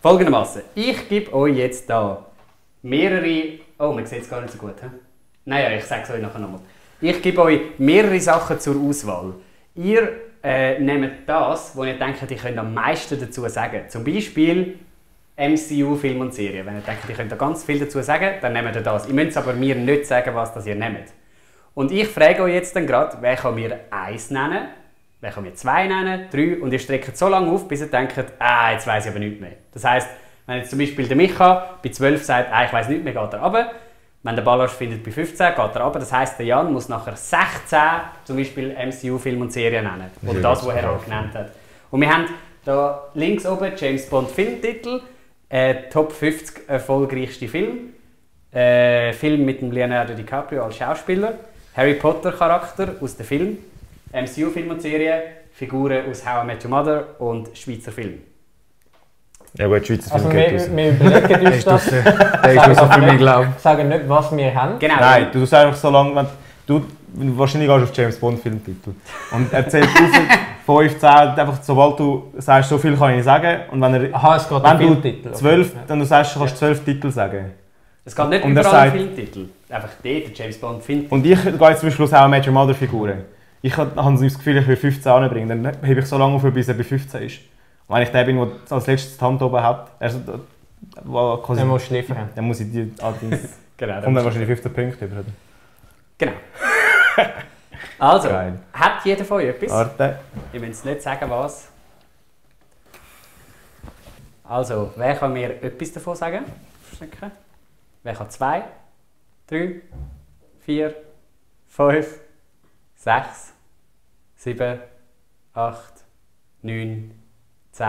Folgendermaßen. Ich gebe euch jetzt da mehrere. Oh, man sieht es gar nicht so gut. He? Naja, ich sage es euch nachher nochmal. Ich gebe euch mehrere Sachen zur Auswahl. Ihr nehmt das, wo ihr denkt, ihr könnt am meisten dazu sagen. Zum Beispiel MCU, Film und Serie. Wenn ihr denkt, ihr könnt da ganz viel dazu sagen, dann nehmt ihr das. Ihr müsst aber mir nicht sagen, was das ihr nehmt. Und ich frage euch jetzt dann gerade, wer kann mir 1 nennen, wer kann mir 2 nennen, 3 und ihr streckt so lange auf, bis ihr denkt, jetzt weiss ich aber nichts mehr. Das heisst, wenn jetzt zum Beispiel der Micha bei 12 sagt, ich weiss nichts mehr, geht er runter. Wenn der Balasch findet bei 15, geht er runter. Das heisst, der Jan muss nachher 16 zum Beispiel MCU, Film und Serie nennen. Oder das, was er auch genannt hat. Und wir haben da links oben James Bond Filmtitel, Top 50 erfolgreichste Film, Film mit dem Leonardo DiCaprio als Schauspieler, Harry Potter Charakter aus dem Film, MCU Film und Serie, Figuren aus How I Met Your Mother und Schweizer Film. Ja gut, Schweizer Also Film geht raus. wir überlegen uns das. Der ist raus für mich, glaube ich. Sagen nicht, was wir haben. Genau. Nein, du sagst einfach so lange, wenn du wahrscheinlich gehst auf James Bond Filmtitel und er zählt auf 5, 10, einfach sobald du sagst, so viel kann ich nicht sagen und wenn er, Aha, es geht um wenn du Filmtitel. 12, dann du sagst, du kannst 12 Titel sagen. Es geht nicht Und über er alle sagt- Filmtitel. Einfach der James Bond Filmtitel. Und ich gehe jetzt zum Beispiel aus How I Met Your Mother Figuren. Ich habe das Gefühl, ich will 15 anbringen, dann hebe ich so lange auf, bis er bei 15 ist. Und wenn ich der bin, der als letztes die Hand oben hat, also, quasi, Dann musst du liefern. dann muss ich die allerdings... Genau. Kommt dann wahrscheinlich 15 Punkte über, oder? Genau. Also, Geil. hat jeder von euch etwas? Warte. Ich will nicht sagen, was. Also, wer kann mir etwas davon sagen? Verstecken. Wer kann 2, 3, 4, 5, 6, 7, 8, 9, 10,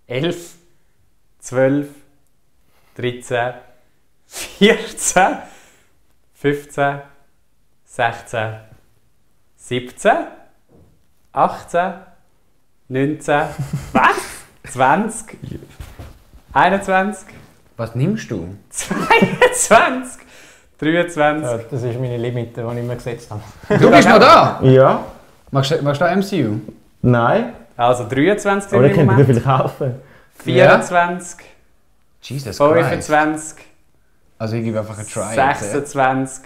11, 12, 13, 14, 15, 16, 17, 18, 19, was? 20, 21, Was nimmst du? 22, 23. Ja, das ist meine Limite, die ich mir gesetzt habe. Du bist noch da! Ja? Magst du da MCU? Nein? Also 23 Aber im ich könnte dir Moment, vielleicht helfen. 24, Jesus Christ. 25, Also ich gebe einfach einen Try. jetzt, 26,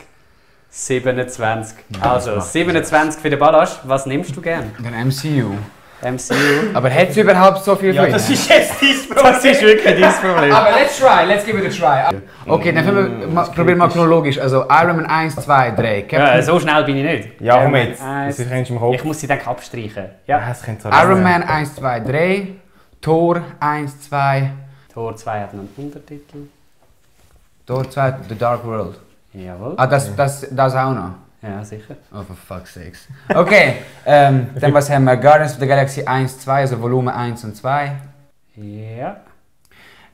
27. Also 27 für den Ballast. Was nimmst du gern? Den MCU. MCU. Aber hat es überhaupt so viel Ja, Freude? das ist jetzt dein Problem. Das ist wirklich dein Problem. Aber let's give it a try. Okay, dann probieren wir mal chronologisch. Also Iron Man 1, 2, 3. Ja, so schnell bin ich nicht. Ja, komm jetzt. Eins- Das ist eigentlich im Kopf. Ich muss sie dann abstreichen. Ja, Ja. es könnte so Iron Man 1, 2, 3. Thor 1, 2. Tor 2 hat noch einen Untertitel. Thor 2, The Dark World. Jawohl. Ah, das auch noch. Ja, sicher. Oh, for fuck's sakes. Okay, dann was haben wir? Guardians of the Galaxy 1, 2, also Volumen 1 und 2. Ja.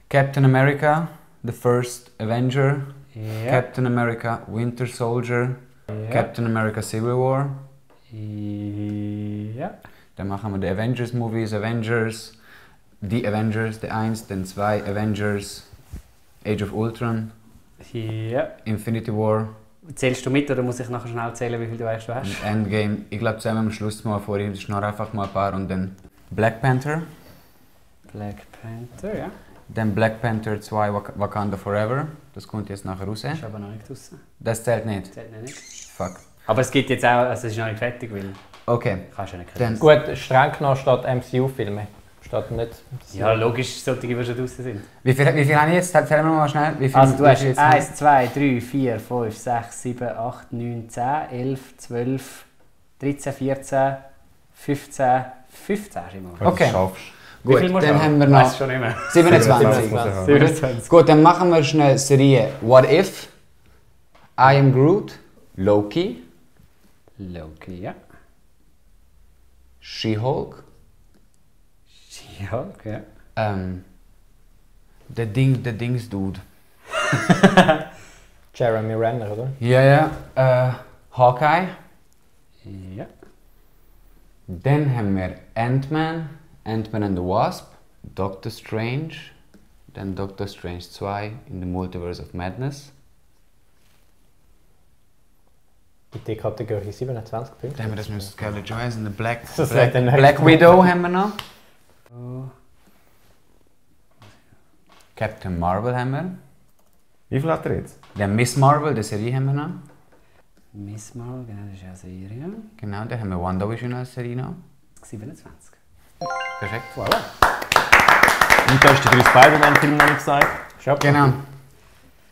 Captain America, The First Avenger. Ja. Captain America, Winter Soldier. Ja. Captain America, Civil War. Ja. Dann machen wir die Avengers Movies, Avengers. Die Avengers, die 1, dann 2 Avengers. Age of Ultron. Ja. Infinity War. Zählst du mit oder muss ich nachher schnell zählen, wie viel du eigentlich schon hast? Und Endgame. Ich glaube, zusammen am Schluss mal vorher, das ist noch einfach mal ein paar. Und dann Black Panther. Black Panther, ja. Dann Black Panther 2 Wakanda Forever. Das kommt jetzt nachher raus. Ist aber noch nicht draussen. Das zählt nicht. Zählt noch nicht. Fuck. Aber es gibt jetzt auch, also es ist noch nicht fertig, weil Okay. kannst du ja nicht Dann, Gut, streng genommen steht MCU-Filme. Steht nicht. Ja, logisch, solche, die schon draussen sind. wie viel habe ich jetzt? Erzähl mir mal schnell. Wie viel, Also du wie hast viel jetzt 1, 2, 3, 4, 5, 6, 7, 8, 9, 10, 11, 12, 13, 14, 15, 15 hast du immer. Okay. Das schaffst. Wie viel Gut, musst du dann haben? haben wir noch Weiss schon nicht mehr. 27. 27. Gut, dann machen wir schnell Serie What If, I Am Groot, Loki, Loki, ja. She-Hulk, Ja, okay. der Dings-Dude. Jeremy Renner, oder? Ja, Hawkeye. Ja. Dann haben wir Ant-Man, Ant-Man and the Wasp, Doctor Strange, dann Doctor Strange 2 in the Multiverse of Madness. In der Kategorie 27 Punkte. Dann haben wir das mit Scarlett Johansson, the Black wird der nächste Black Widow haben wir noch. Captain Marvel haben wir. Wie viel hat er jetzt? Dann Miss Marvel, die Serie haben wir noch. Miss Marvel, genau, das ist ja eine Serie. Genau, dann haben wir WandaVision als Serie noch. 27. Perfekt. Und du hast den Spider-Man-Film noch nicht gesagt. Schon. Genau.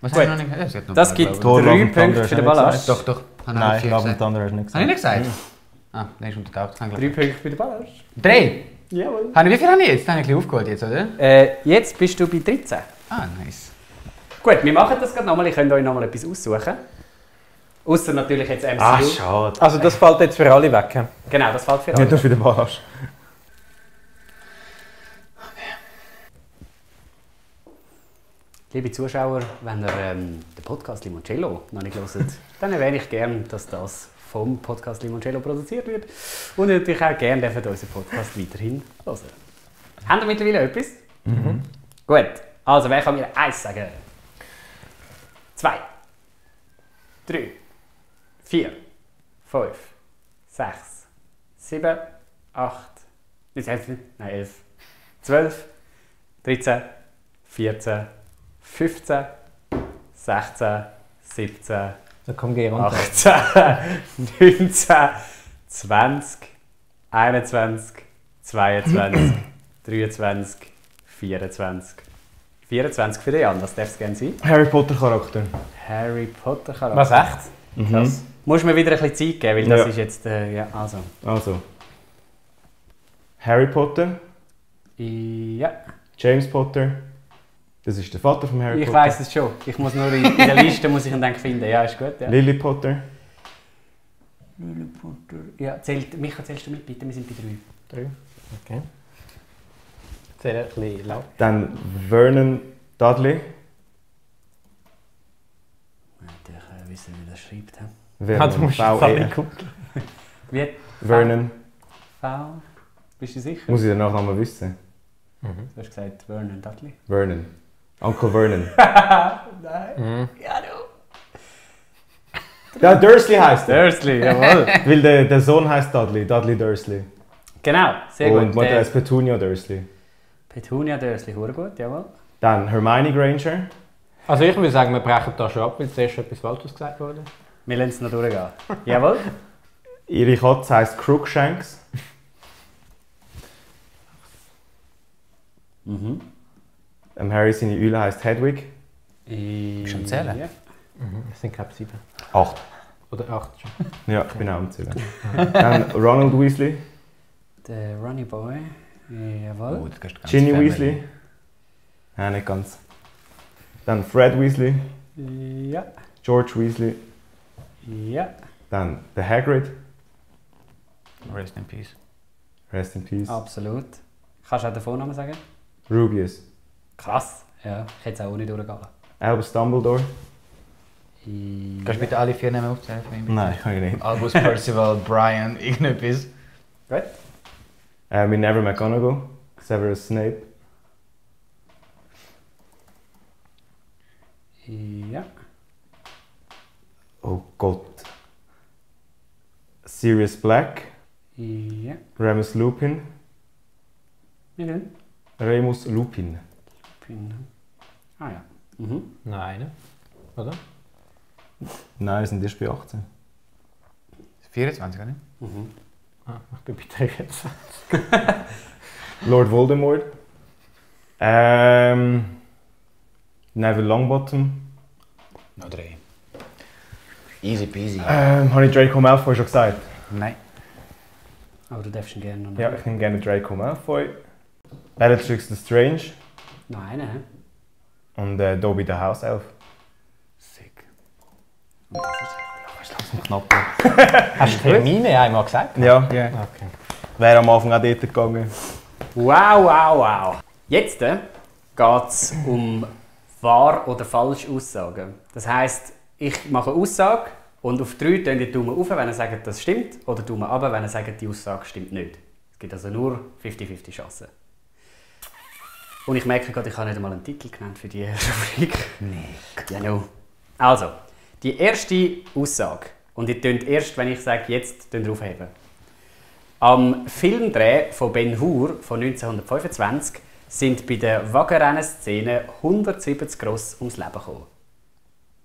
Was Gut. haben wir noch nicht gesagt? Das gibt Thor, Love 3 and Thunder Punkte hast für du den nicht Ballast. Doch. Habe Nein, ich Love and gesagt. Thunder hast du nicht Habe ich gesagt. nicht gesagt? Ah, der ist untertaucht. 3 Punkte für den Ballast. 3? Jawohl. Wie viel habe ich jetzt? Habe ich ein bisschen aufgeholt jetzt, oder? Jetzt bist du bei 13. Ah, nice. Gut, wir machen das gerade nochmal. Ich könnt euch nochmal etwas aussuchen. Außer natürlich jetzt MCU. Ah, schade. Also das fällt jetzt für alle weg. Genau, das fällt für Ja, alle. du hast wieder Ballast. Liebe Zuschauer, wenn ihr den Podcast Limoncello noch nicht hört, dann erwähne ich gerne, dass das vom Podcast Limoncello produziert wird. Und ihr natürlich auch gerne dürft unseren Podcast weiterhin hören. Habt ihr mittlerweile etwas? Mhm. Gut, also wer kann mir 1 sagen? 2, 3, 4, 5, 6, 7, 8, 11, 12, 13, 14, 15, 16, 17, Da komm, geh runter. 18, 19, 20, 21, 22, 23, 24. 24 für den Jan, was darf es gerne sein? Harry Potter Charakter. Harry Potter Charakter. Was, echt? Krass. Musst du mir wieder ein bisschen Zeit geben, weil das ist jetzt... ja, also. Also. Harry Potter. Ja. James Potter. Das ist der Vater von Harry Ich Potter. weiss es schon. Ich muss nur in der Liste muss ich ihn dann finden. Ja, ist gut. Ja. Lily Potter. Lily Potter. Ja, Micha, zählst du mit, bitte? Wir sind bei 3. 3. Okay. Zähl ein bisschen laut. Dann Vernon Dudley. Ich wissen, wie das schreibt. Du musst jetzt alle gucken. Wie? Vernon. V? Bist du sicher? Muss ich den Nachnamen wissen? Du hast gesagt Vernon Dudley. Vernon. Uncle Vernon. Nein. Ja, du. Ja, Dursley heisst er. Dursley, jawohl. Weil der Sohn heisst Dudley. Dudley Dursley. Genau, sehr gut. Und die Mutter heißt Petunia Dursley. Petunia Dursley, sehr gut, jawohl. Dann Hermione Granger. Also ich würde sagen, wir brechen da schon ab, weil zuerst etwas Falsches gesagt wurde. Wir lassen es noch durchgehen. Jawohl. Ihre Katze heisst Crookshanks. Harry seine Eule heisst Hedwig. Bist du am Zählen? Ja. Es sind glaube ich 7. 8. Oder 8 schon. Ja, ich bin auch am Zählen. Dann Ronald Weasley. Der Ronny Boy. Jawohl. Oh, das kannst du ganz Ginny Family. Weasley. Ja, nicht ganz. Dann Fred Weasley. Ja. George Weasley. Ja. Dann der Hagrid. Rest in peace. Rest in peace. Absolut. Kannst du auch den Vornamen sagen? Rubius. Krass. Ja, ich hätte es auch ohne durchgehen. Albus Dumbledore. Kannst du bitte alle 4 Namen aufzählen für mich? Nein, kann ich nicht. Albus, Percival, Brian, irgendetwas. Gut. Minerva McGonagall. Severus Snape. Ja. Oh Gott. Sirius Black. Ja. Remus Lupin. Wie denn? Remus Lupin. Ah ja. Mhm. Nein, oder? Nein, wir sind erst bei 18. 24, oder nicht? Ich bin bei 23. Lord Voldemort. Neville Longbottom. Noch 3. Easy peasy. Habe ich Draco Malfoy schon gesagt? Nein. Aber du darfst ihn gerne noch Ja, ich nehme gerne Draco Malfoy. Bellatrix Lestrange. noch einen. Hä? Und Dobby der Hauself. Sick. Knapp. Hast du Termine einmal gesagt? Ja, Okay. wäre am Anfang auch dort gegangen. Wow, wow, wow. Jetzt geht es um wahr oder falsche Aussagen. Das heisst, ich mache eine Aussage und auf 3 tun die Daumen auf, wenn ihr sagt, das stimmt, oder Daumen runter, wenn ihr sagt, die Aussage stimmt nicht. Es gibt also nur 50-50 Chancen. Und ich merke gerade, ich habe nicht einmal einen Titel genannt für diese Rubrik. Nee. Ja, no. Also, die erste Aussage. Und ihr tönt erst, wenn ich sage, jetzt aufheben. Am Filmdreh von Ben Hur von 1925 sind bei der Wagenrennen-Szene 170 Ross ums Leben gekommen.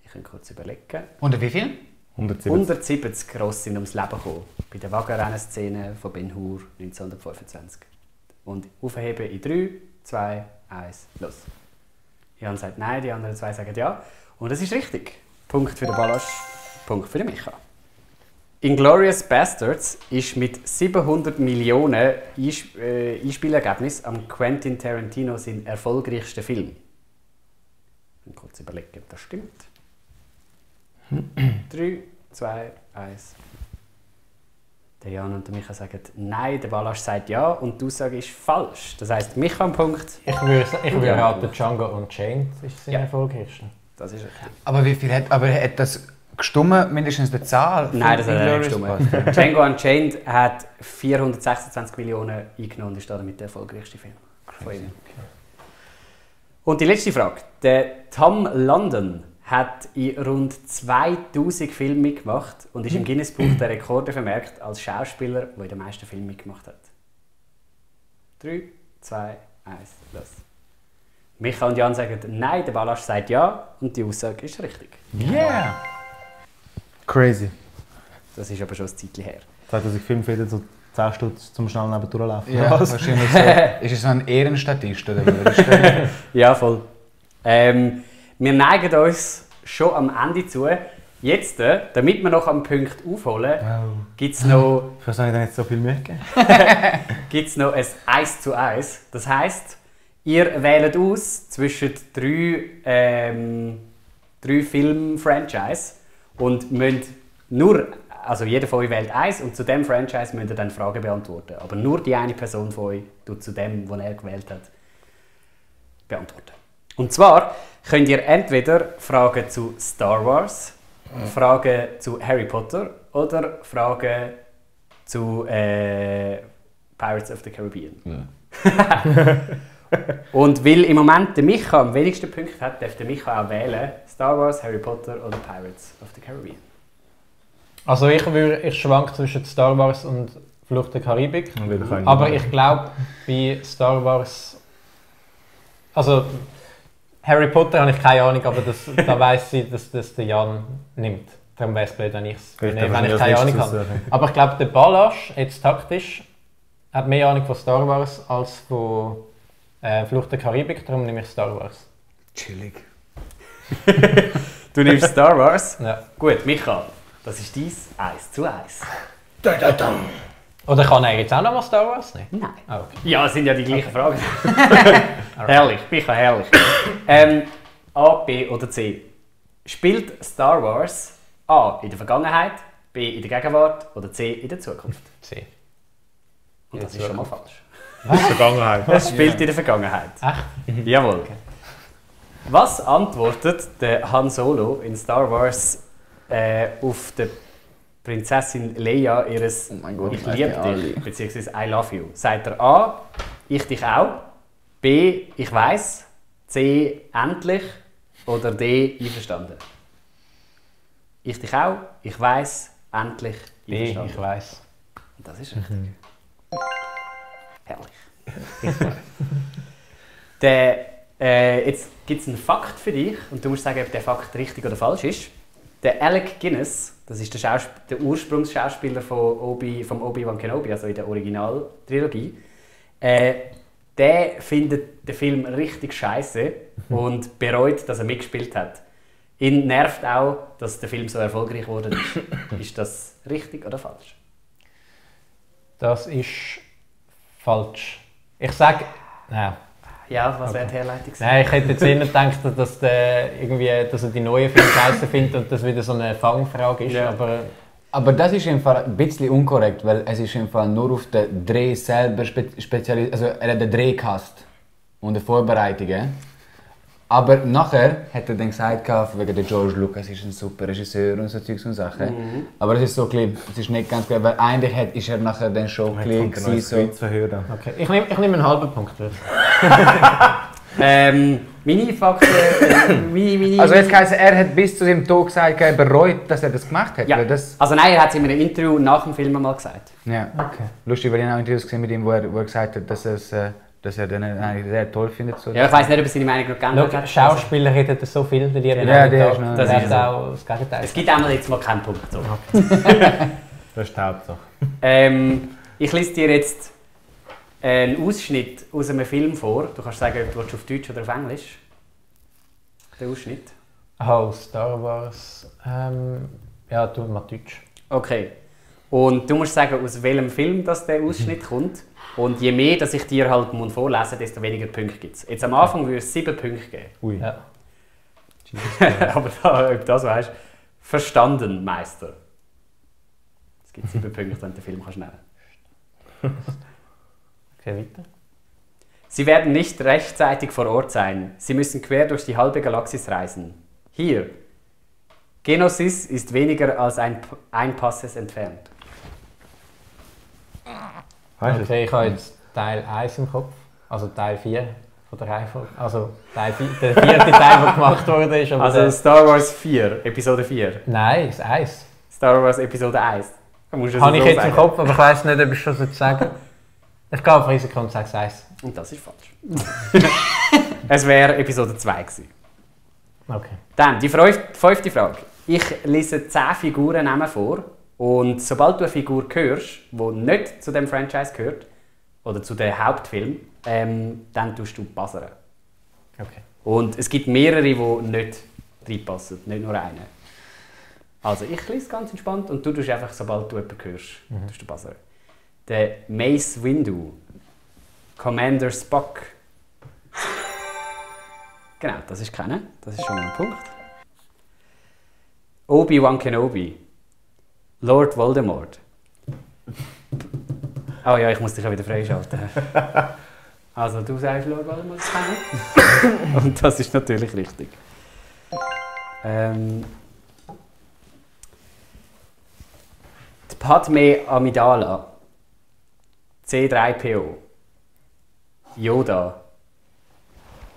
Ich kann kurz überlegen. Und wie viel? 170. 170 Ross sind ums Leben gekommen bei der Wagenrennen-Szene von Ben Hur 1925. Und aufheben in 3, 2, 1, los. Jan sagt nein, die anderen 2 sagen ja. Und das ist richtig. Punkt für den Balasch, Punkt für den Micha. Inglourious Basterds ist mit 700 Millionen Einspielergebnis am Quentin Tarantino sein erfolgreichster Film. Ich kurz überlegen, ob das stimmt. 3, 2, 1. Der Jan und der Micha sagen nein, der Balasch sagt ja und die Aussage ist falsch. Das heisst, Micha am Punkt. Ich würde raten, Django Unchained ist sein erfolgreichste. Das ist richtig. Aber wie viel hat das gestummen, mindestens die Zahl? Nein, das hat er nicht gestimmt. Django Unchained hat 426 Millionen eingenommen und ist damit der erfolgreichste Film von ihm. Und die letzte Frage. Der Tom London hat in rund 2000 Filmen mitgemacht und ist im Guinness-Buch der Rekorde vermerkt als Schauspieler, der in den meisten Filmen mitgemacht hat. 3, 2, 1, los. Micha und Jan sagen nein, der Balasch sagt ja und die Aussage ist richtig. Yeah! Crazy. Das ist aber schon ein Zeitchen her. 2005 wieder so 10 Stutz zum schnell neben durchlaufen. Ja, wahrscheinlich so. Ist es so ein Ehrenstatist oder wie würdest du Ja, voll. Wir neigen uns schon am Ende zu. Jetzt, damit wir noch am Punkt aufholen, gibt es noch... Ich weiß nicht, nicht so viel Mühe gegeben. Gibt es noch ein 1:1. Das heisst, ihr wählt aus zwischen drei Film-Franchise und müsst nur... Also jeder von euch wählt eins und zu diesem Franchise müsst ihr dann Fragen beantworten. Aber nur die eine Person von euch tut zu dem, was er gewählt hat, beantworten. Und zwar könnt ihr entweder Fragen zu Star Wars, Fragen zu Harry Potter oder Fragen zu Pirates of the Caribbean. Ja. Und weil im Moment der Micha am wenigsten Punkte hat, darf der Micha auch wählen Star Wars, Harry Potter oder Pirates of the Caribbean. Also ich schwank zwischen Star Wars und Flucht der Karibik. Aber ich glaube, bei Star Wars... Also Harry Potter habe ich keine Ahnung, aber da weiss ich, dass das der Jan nimmt. Darum wäre es blöd, wenn ich keine Ahnung habe. Aber ich glaube, der Balasch, jetzt taktisch, hat mehr Ahnung von Star Wars als von Flucht der Karibik. Darum nehme ich Star Wars. Chillig. Du nimmst Star Wars? Ja. Gut, Micha. Das ist dies 1:1. Oder kann er jetzt auch noch mal Star Wars nehmen? Nein. Oh, okay. Ja, es sind ja die gleichen Fragen. Herrlich, Micha, herrlich. A, B oder C? Spielt Star Wars A in der Vergangenheit, B in der Gegenwart oder C in der Zukunft? C. Und das ist schon mal falsch. Vergangenheit. Es spielt in der Vergangenheit. Echt? Jawohl. Okay. Was antwortet der Han Solo in Star Wars auf die Prinzessin Leia ihres «Ich liebe dich» bzw. «I love you»? Sagt er A, «Ich dich auch», B, «Ich weiss», C, «Endlich» oder D, «Einverstanden»? «Ich dich auch», «Ich weiss», «Endlich», «Einverstanden». B, «Ich weiss». Und das ist richtig. Herrlich. Jetzt gibt es einen Fakt für dich und du musst sagen, ob der Fakt richtig oder falsch ist. Der Alec Guinness, das ist der Ursprungsschauspieler vom Obi-Wan Kenobi, also in der Originaltrilogie, der findet den Film richtig scheiße und bereut, dass er mitgespielt hat. Ihn nervt auch, dass der Film so erfolgreich geworden ist. Ist das richtig oder falsch? Das ist falsch. Ich sage... Nein. Ja, was wäre die Herleitung? Nein, ich hätte jetzt eher gedacht, dass er die neuen Filme scheiße findet und das wieder so eine Fangfrage ist. Ja. Aber das ist im Fall ein bisschen unkorrekt, weil es ist im Fall nur auf den Dreh selber spezialisiert. Also er hat den Dreh gehasst und die Vorbereitungen. Aber nachher hat er dann gesagt, wegen der George Lucas ist ein super Regisseur und so Zeugs und Sachen. Mhm. Aber es ist so klein, es ist nicht ganz klar, weil eigentlich ist er nachher dann schon klein gewesen. So. Okay. Ich nehme einen halben Punkt. Meine Fakten... Also jetzt heisst, er hat bis zu seinem Tod gesagt, er bereut, dass er das gemacht hat? Ja. Also nein, er hat es in einem Interview nach dem Film mal gesagt. Ja, okay. Lustig, weil ich auch Interviews gesehen mit ihm, wo er gesagt hat, dass er den eigentlich sehr toll findet. So. Ja, ich weiss nicht, ob er seine Meinung noch geändert hat. Schauspieler redet so viel, der liebe das ist so. Auch das Gegenteil. Es gibt einmal jetzt mal keinen Punkt. So. Das ist die Hauptsache. Ich lese dir jetzt einen Ausschnitt aus einem Film vor. Du kannst sagen, ob du auf Deutsch oder auf Englisch. Der Ausschnitt. Oh, Star Wars. Ja, tu mal Deutsch. Okay. Und du musst sagen, aus welchem Film das der Ausschnitt kommt. Und je mehr, dass ich dir halt vorlesen muss, desto weniger Punkte gibt es. Jetzt am Anfang würde es 7 Punkte geben. Ui. Ja. Aber ob du das weißt, verstanden, Meister. Es gibt 7 Punkte, wenn du den Film kannst nehmen. Okay, weiter. Sie werden nicht rechtzeitig vor Ort sein. Sie müssen quer durch die halbe Galaxis reisen. Hier. Geonosis ist weniger als ein Passes entfernt. Okay, ich habe jetzt Teil 1 im Kopf, also Teil 4 von der Reihenfolge. Also der 4. Teil, der gemacht wurde. Ist, also Star Wars 4, Episode 4. Nein, das 1. Star Wars Episode 1. Habe ich jetzt im Kopf, aber ich weiss nicht, ob ich schon sagen soll. Ich gehe auf Risiko und sage 1. Und das ist falsch. Es wäre Episode 2 gewesen. Okay. Dann die 5. Frage. Ich lese 10 Figurennamen vor. Und sobald du eine Figur hörst, die nicht zu dem Franchise gehört, oder zu dem Hauptfilm, dann tust du buzzern. Okay. Und es gibt mehrere, die nicht reinpassen, nicht nur eine. Also ich lese ganz entspannt und du tust einfach, sobald du jemanden hörst, tust du buzzern. Der Mace Windu. Commander Spock. Genau, das ist keiner. Das ist schon mal ein Punkt. Obi-Wan Kenobi. Lord Voldemort. Oh ja, ich muss dich auch wieder freischalten. Also du sagst Lord Voldemort ist keiner. Und das ist natürlich richtig. Die Padme Amidala. C3PO. Yoda.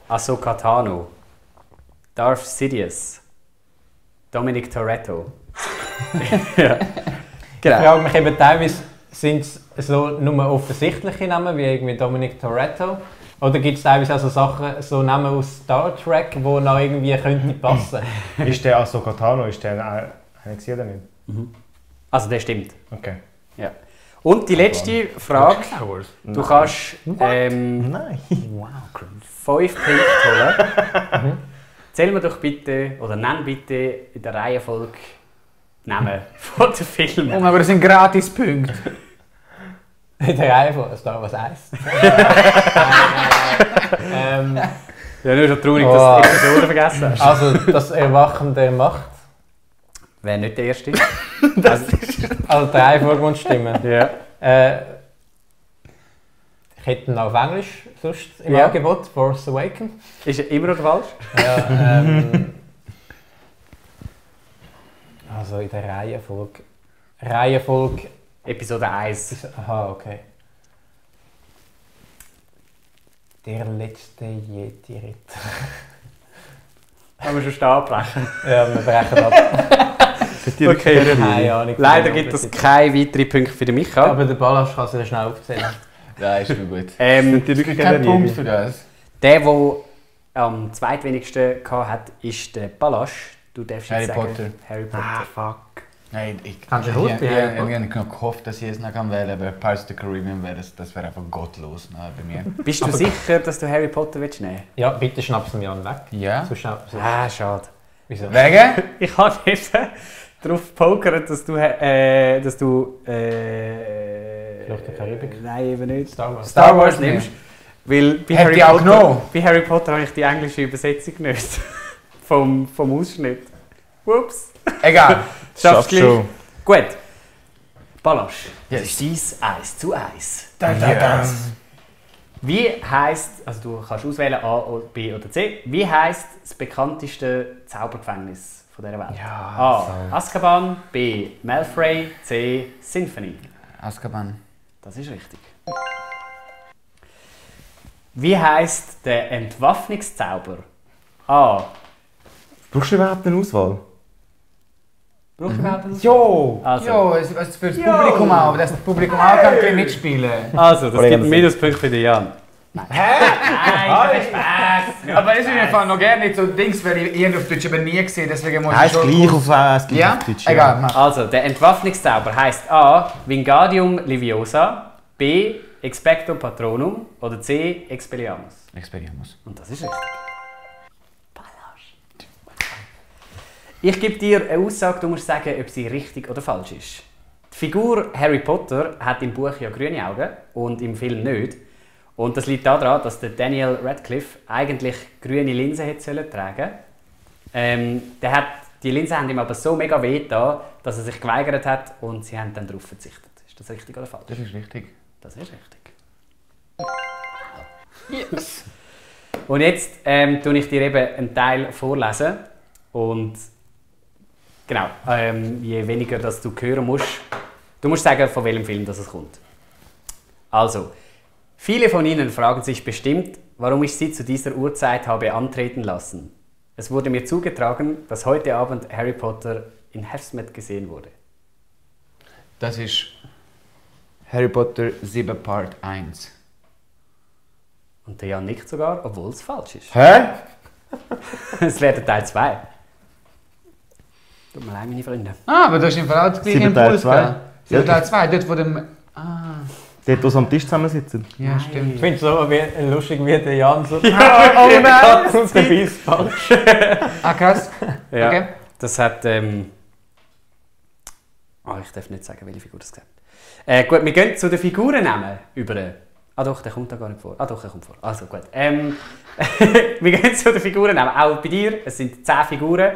Ahsoka Tano. Darth Sidious. Dominic Toretto. Ja. Genau. Ich frage mich eben teilweise, sind es so nur offensichtliche Namen, wie irgendwie Dominic Toretto? Oder gibt es teilweise auch so Sachen, so Namen aus Star Trek, die noch irgendwie könnten passen? Ist der Ahsoka Tano, ist der habe ich gesehen oder nicht? Also der stimmt. Okay. Ja. Und die letzte Frage. Du kannst Nein. 5 Punkte holen. Zähl mir doch bitte, oder nenn bitte in der Reihenfolge die Namen von den Filmen. Aber das sind Gratispunkte. In der Reihe von Star Wars 1. Ja, nur schon traurig, dass du die Episode vergessen hast. Also das Erwachen der Macht. Wäre nicht der erste. Also die Reihenfolge muss stimmen. Ja. Ich hätte ihn auf Englisch sonst im Ja. Angebot, Force Awakens. Ist er immer noch falsch? Ja, also in der Reihenfolge. Episode 1. Aha, okay. Der letzte Jedi-Ritter. Kann man schon stehen abbrechen. Ja, wir brechen ab. Okay. Keine Ahnung. Leider gibt es keine weiteren Punkte für den Micha. Aber der Ballast kann sich schnell aufzählen. Ja, ist mir gut. Die wirklich Kein Punkt für das. Der am zweitwenigsten hatte, ist der Balasch. Du darfst Harry jetzt sagen, Potter. Harry Potter. fuck. Nein, ich Kannst du ich- gut ich- bei ich- Harry ich- Potter? Ich habe noch gehofft, dass ich es noch wählen kann, aber Pirates of the Caribbean das wäre einfach gottlos bei mir. Bist du sicher, dass du Harry Potter willst nehmen? Ja, bitte schnapp's mir an weg. Ja? So schnell. So. Ah, schade. Wieso? Wegen? Ich habe jetzt darauf gepokert, dass du Flucht der Karibik? Nein, eben nicht. Star Wars. Star Wars nimmst. Weil bei Hätte ich auch genommen. bei Harry Potter habe ich die englische Übersetzung nicht. vom Ausschnitt. Ups. Egal. Schaffst du gleich. schon. Gut. Balasch. Yes. Das ist dein 1:1. Yes. Wie heisst, also du kannst auswählen A, B oder C, wie heisst das bekannteste Zaubergefängnis von dieser Welt? A. Azkaban, B. Malfoy, C. Symphony. Azkaban. Das ist richtig. Wie heisst der Entwaffnungszauber? A. Brauchst du überhaupt eine Auswahl? Brauchst du überhaupt das? Jo! Also. Jo, es ist für das Publikum auch, aber das Publikum auch kann ein bisschen mitspielen. Also, das Oder gibt einen eben- Minuspunkt für den Jan. Aber das ist mir Fall noch gerne nicht so Dings, weil ich auf Deutsch aber nie gesehen, deswegen muss ich Heißt schon... gleich auf Deutsch. Ja? Egal, mach. Also, der Entwaffnungszauber heisst A. Wingardium Leviosa, B. Expecto Patronum oder C. Expelliarmus. Experimus. Und das ist richtig. Ich gebe dir eine Aussage, du musst sagen, ob sie richtig oder falsch ist. Die Figur Harry Potter hat im Buch ja grüne Augen und im Film nicht. Und das liegt daran, dass der Daniel Radcliffe eigentlich grüne Linsen hätte tragen sollen. Die Linsen haben ihm aber so mega weh getan, dass er sich geweigert hat und sie haben dann darauf verzichtet. Ist das richtig oder falsch? Das ist richtig. Das ist richtig. Yes. Und jetzt tue ich dir eben einen Teil vorlesen. Und genau, je weniger dass du hören musst, du musst sagen, von welchem Film das es kommt. Also, viele von Ihnen fragen sich bestimmt, warum ich Sie zu dieser Uhrzeit habe antreten lassen. Es wurde mir zugetragen, dass heute Abend Harry Potter in Hersmet gesehen wurde. Das ist Harry Potter 7 Part 1. Und der Jan nickt sogar, obwohl es falsch ist. Hä? Es wäre der Teil 2. Tut mir leid, meine Freunde. Ah, aber du hast im Fall auch das gleiche 7 Teil Impuls 2. gehabt. 7 Teil 2, dort wo dem... Dort, wo sie am Tisch zusammensitzen. Ja, stimmt. Ich finde es so lustig, wie der Jan so. Oh nein! Und der Biss falsch. Ah, krass. Ja, Okay. das hat Oh, ich darf nicht sagen, welche Figur das gesagt. Gut, wir gehen zu den Figurennamen über. Ah doch, der kommt da gar nicht vor. Ah doch, er kommt vor. Also gut. Wir gehen zu den Figurennamen. Auch bei dir, es sind 10 Figuren.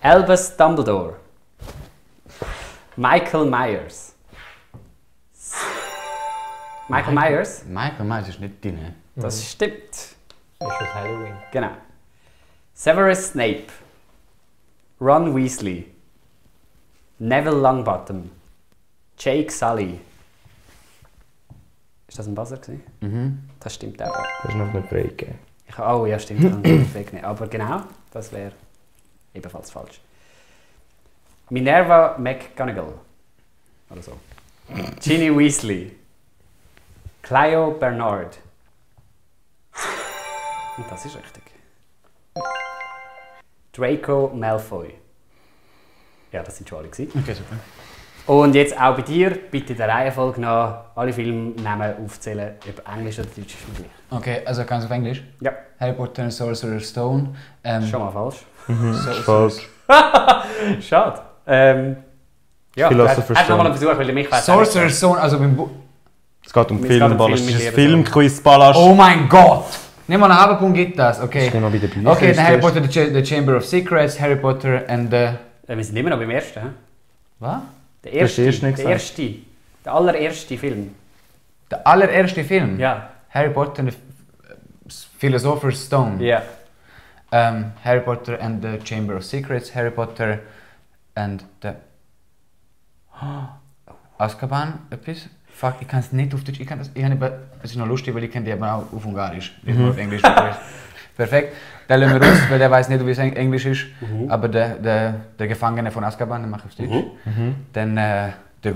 Albus Dumbledore. Michael Myers. Michael Myers? Michael Myers ist nicht drin. Das stimmt. Das ist aus Halloween. Genau. Severus Snape. Ron Weasley. Neville Longbottom. Jake Sully. Ist das ein Buzzer gewesen? Mhm. Das stimmt auch. Das ist noch nicht freigegeben. Oh ja, stimmt. Ich habe nicht weggenommen. Aber genau, das wäre ebenfalls falsch. Minerva McGonagall. Oder so. Ginny Weasley. Clio Bernard. Und das ist richtig. Draco Malfoy. Ja, das sind schon alle gewesen. Okay, super. Und jetzt auch bei dir, bitte der Reihenfolge nach alle Filmnamen aufzählen, ob Englisch oder Deutsch ist mir gleich. Okay, also ganz auf Englisch. Ja, Harry Potter and Sorcerer's Stone. schon mal falsch. Falsch. Schade. Ja, Philosopher's hast du noch mal einen Stone. Versuch, weil mich Sorcerer's Stone, also beim Buch. Es geht um Es geht um Filmballast. Film Das ist mit ein Filmquiz Ballast. Oh mein Gott! Nicht mal einen halben Punkt gibt das, okay. Ich bin noch bei den Büchern. Okay, dann Harry Potter, the Chamber of Secrets, Harry Potter and the... Wir sind immer noch beim ersten. He? Was? Der Du hast erste, erst nicht der erste, der allererste Film. Der allererste Film? Ja. Harry Potter and the Philosopher's Stone. Ja. Harry Potter and the Chamber of Secrets, Harry Potter and the... Azkaban, etwas? Fuck, ich kann es nicht auf Deutsch, es ist noch lustig, weil ich kenne die aber auch auf Ungarisch, nicht nur auf Englisch. Perfekt, den lassen wir raus, weil der weiß nicht, wie es Englisch ist, aber der Gefangene von Azkaban, den mache ich auf Deutsch. Dann the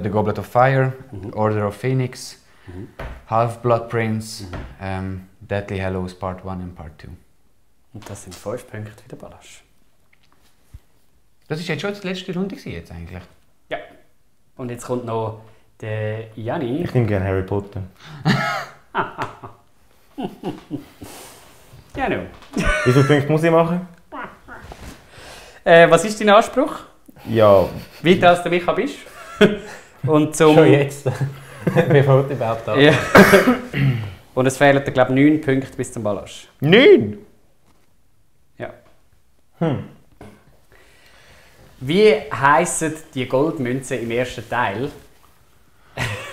Goblet of Fire, Order of Phoenix, Half-Blood Prince, Deathly Hallows Part 1 und Part 2. Und das sind 5 Punkte für den Ballast. Das ist jetzt schon die letzte Runde gewesen, jetzt eigentlich. Ja. Und jetzt kommt noch der Janni. Ich nehme gerne Harry Potter. Ja, no. Wie viele Punkte muss ich machen? Was ist dein Anspruch? Ja, Wie du als der Micha bist? Und zum... Schon jetzt. Bevor du überhaupt da Ja. Und es fehlen, glaube ich, 9 Punkte bis zum Ballast. 9! Ja. Wie heissen die Goldmünzen im ersten Teil?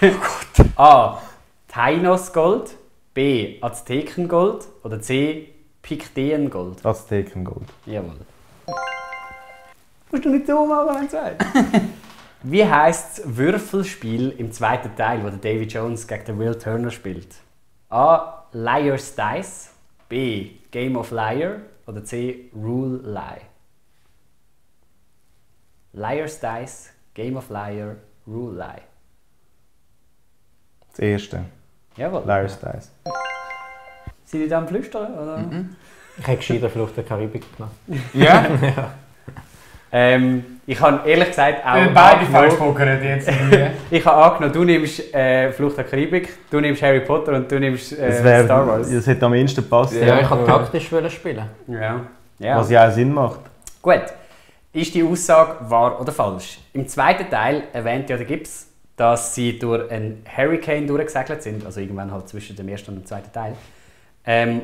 Oh Gott. A. Tainos-Gold, B. Aztekengold oder C. Pikteengold? Aztekengold. Jawohl. Musst du nicht so machen, wenn du sagst. Wie heisst das Würfelspiel im zweiten Teil, wo der Davy Jones gegen den Will Turner spielt? A. Liar's Dice, B. Game of Liar oder C. Rule Lie? Liar's Dice, Game of Liar, Rule Lie. Das erste. Jawohl. Liar's Dice. Sind die da am Flüstern? Oder? Ich habe gescheiter Flucht der Karibik gemacht. Ja? Ich habe ehrlich gesagt auch Beide falsch angenommen, pokern jetzt. ich habe angenommen, du nimmst Flucht der Karibik, du nimmst Harry Potter und du nimmst Star Wars. Das hätte am ehesten gepasst. Ja, ich wollte taktisch spielen. Ja. Ja. Was ja auch Sinn macht. Gut. Ist die Aussage wahr oder falsch? Im zweiten Teil erwähnt ja der Gibbs, dass sie durch einen Hurricane durchgesegelt sind, also irgendwann halt zwischen dem ersten und dem zweiten Teil.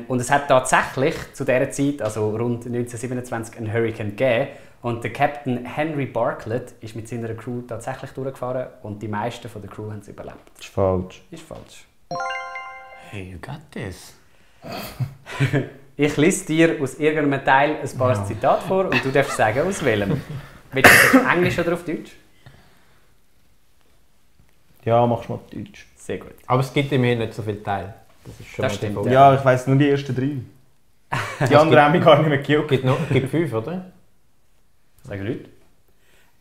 Und es hat tatsächlich zu dieser Zeit, also rund 1927, einen Hurricane gegeben. Und der Captain Henry Bartlett ist mit seiner Crew tatsächlich durchgefahren und die meisten von der Crew haben es überlebt. Das ist falsch. Ist falsch. Hey, you got this. Ich lese dir aus irgendeinem Teil ein paar Zitate vor und du darfst sagen, aus welchem. Willst du das auf Englisch oder auf Deutsch? Ja, machst du mal auf Deutsch. Sehr gut. Aber es gibt immerhin nicht so viele Teile. Das ist schon Das mal stimmt, der ja. Ja, ich weiss nur die ersten 3. Die anderen haben mich gar nicht mehr gejuckt. Gibt 5, oder? Sag nicht.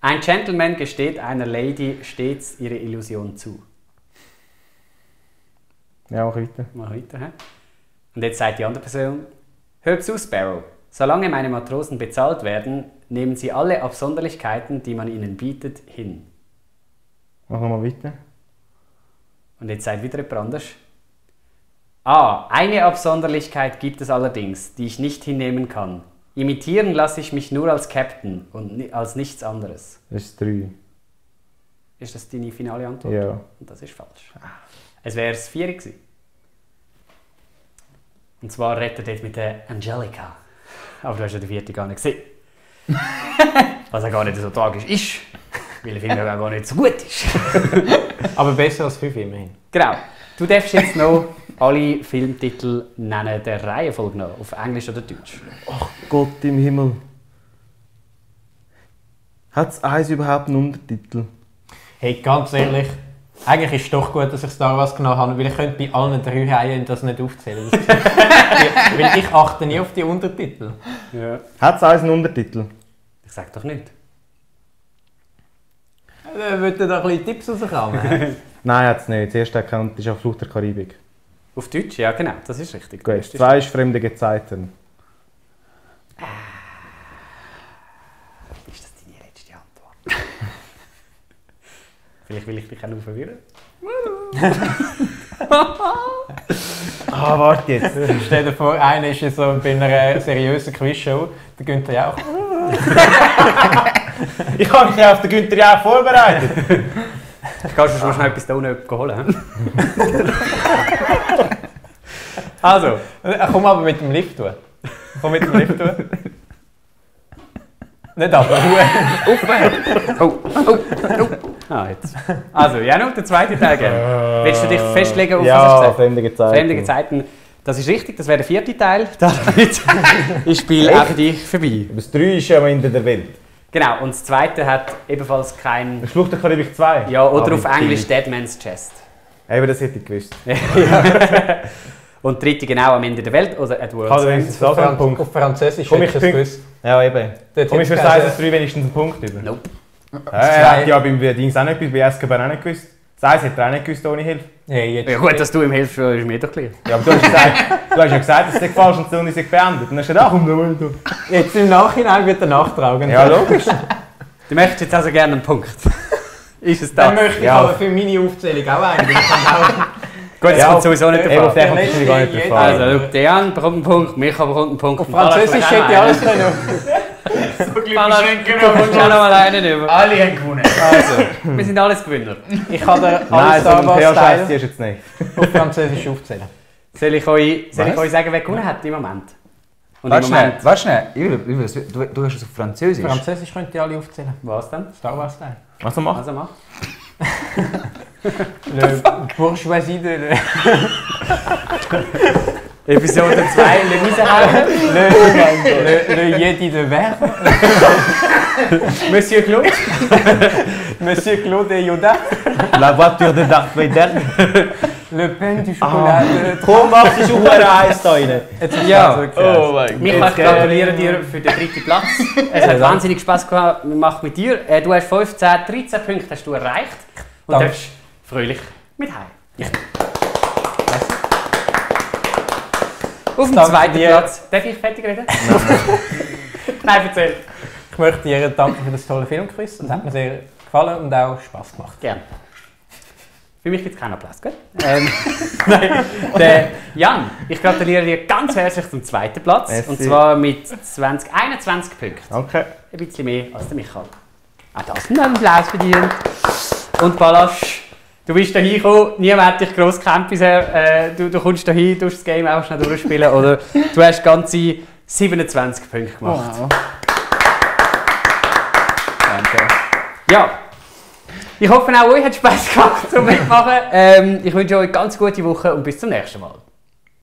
Ein Gentleman gesteht einer Lady stets ihre Illusion zu. Ja, mach weiter. Mal weiter. He? Und jetzt sagt die andere Person: Hör zu, Sparrow. Solange meine Matrosen bezahlt werden, nehmen sie alle Absonderlichkeiten, die man ihnen bietet, hin. Mach mal weiter. Und jetzt sagt wieder jemand anders: Ah, eine Absonderlichkeit gibt es allerdings, die ich nicht hinnehmen kann. Imitieren lasse ich mich nur als Captain und als nichts anderes. Das ist 3. Ist das deine finale Antwort? Ja. Und das ist falsch. Es wäre das 4 gewesen. Und zwar redet er dort mit der Angelica. Aber du hast ja den 4. gar nicht gesehen. Was ja gar nicht so tragisch ist, weil der Film ja gar nicht so gut ist. Aber besser als 5 immerhin. Genau. Du darfst jetzt noch alle Filmtitel nennen, der Reihenfolge nach, auf Englisch oder Deutsch. Ach Gott im Himmel. Hat es eins überhaupt einen Untertitel? Hey, ganz ehrlich, eigentlich ist es doch gut, dass ich Star Wars genommen habe, weil ich könnte bei allen 3 Reihen das nicht aufzählen. Weil ich achte nie auf die Untertitel. Ja. Hat es eins einen Untertitel? Ich sag doch nicht. Wollt ihr da ein bisschen Tipps rauskramen? Nein, hat es nicht. Das erste Account ist auf Flucht der Karibik. Auf Deutsch? Ja, genau, das ist richtig. Gut, 2 ist Fremde Gezeiten. Ist das deine letzte Antwort? Vielleicht will ich dich auch noch verwirren. Warte jetzt. Stell dir vor, einer ist so bei einer seriösen Quizshow, der Günther ja auch. Ich habe mich ja auf den Günther ja vorbereitet. Kannst du schon mal schnell etwas da unten holen? Also. Komm aber mit dem Lift tun. Komm mit dem Lift tun. Nicht aber, Jetzt. Also, Janu, der zweite Teil gerne. Willst du dich festlegen auf was Ja, hast du gesagt? Fremde Gezeiten. Fremde Gezeiten. Das ist richtig, das wäre der 4. Teil. Damit ist das Spiel auch für dich vorbei. Das 3 ist ja am Ende der Welt. Genau, und das zweite hat ebenfalls kein... Das Flucht der Karibik 2? Ja, oder auf Englisch Dead Man's Chest. Eben, das hätte ich gewusst. Und dritte genau am Ende der Welt oder at World's Kann End. wenigstens das einen Punkt. auf Französisch Komm, hätte ich ich es gewusst. Ja, eben. Dort Komm ich für hätte das es 1 3 wenigstens einen Punkt über. Nope. Er hat ja beim Dings auch nicht gewusst, bei Escobar auch nicht gewusst. Das 1 hätte er auch nicht gewusst ohne Hilfe. Hey, jetzt. Ja gut, dass du ihm hilfst, ist mir doch klar. Ja, aber du hast ja gesagt, dass es falsch und so und sich beendet. Und dann hast du gedacht, komm, da weiter. Jetzt im Nachhinein wird er nachtragen. Ja, logisch. Du möchtest jetzt also gerne einen Punkt. Ist es Dann das? möchte ich Ja. aber für meine Aufzählung auch einen. Gut, das Ja, kommt sowieso nicht Eben, davon. auf den kommt es gar nicht Jeder- drauf Also, an. schau, der Jan bekommt einen Punkt, Micha bekommt einen Punkt. Auf Französisch hätte ich alles können. Balasch, du kommst auch noch mal einen über. Alle haben gewonnen. Also, wir sind alles Gewinner. Ich kann dir Nein, alle so ein Star Wars PH-Scheiß Teile ist jetzt nicht. auf Französisch aufzählen. Soll ich euch Was? sagen, wer gewonnen hat im Moment? Und Warte im schnell, Moment... warte schnell. Du hast es auf Französisch. Französisch könnt ihr alle aufzählen. Was denn? Star Wars Teil. Was er macht? Also mach. Le Bourgeoisie de le... Episode 2, le raushauen. Le Yeti de Verre. Monsieur Claude. Monsieur Claude et Yoda. La voiture de Darth Vader. Le Pain du Chocolat. Komm, mach dich schon heiß da rein. Ja. Oh mein Micha, ich gratuliere dir für den 3. Platz. Es hat wahnsinnig Spass gemacht mit dir. Du hast 15, 13 Punkte hast du erreicht. Und Danke. darfst fröhlich mit heim. Ja. Auf dem Danke zweiten dir. Platz. Darf ich fertig reden? Nein, erzähl. Ich möchte dir danken für das tolle Filmquiz. Es hat mir sehr gefallen und auch Spass gemacht. Gerne. Für mich gibt es keinen Applaus, gell? Nein, der Jan, ich gratuliere dir ganz herzlich zum 2. Platz. Merci. Und zwar mit 21 Punkten. Danke. Ein bisschen mehr als der Michael. Auch das ist ein Applaus verdient. Und Balasch, du bist hier hingekommen, niemand hat dich gross gekämpft bisher. Du kommst hier hin, du das Game auch schnell durchspielen. Oder du hast ganze 27 Punkte gemacht. Wow. Danke. Ja, ich hoffe auch euch hat Spass gemacht zum Mitmachen. Ich wünsche euch eine ganz gute Woche und bis zum nächsten Mal.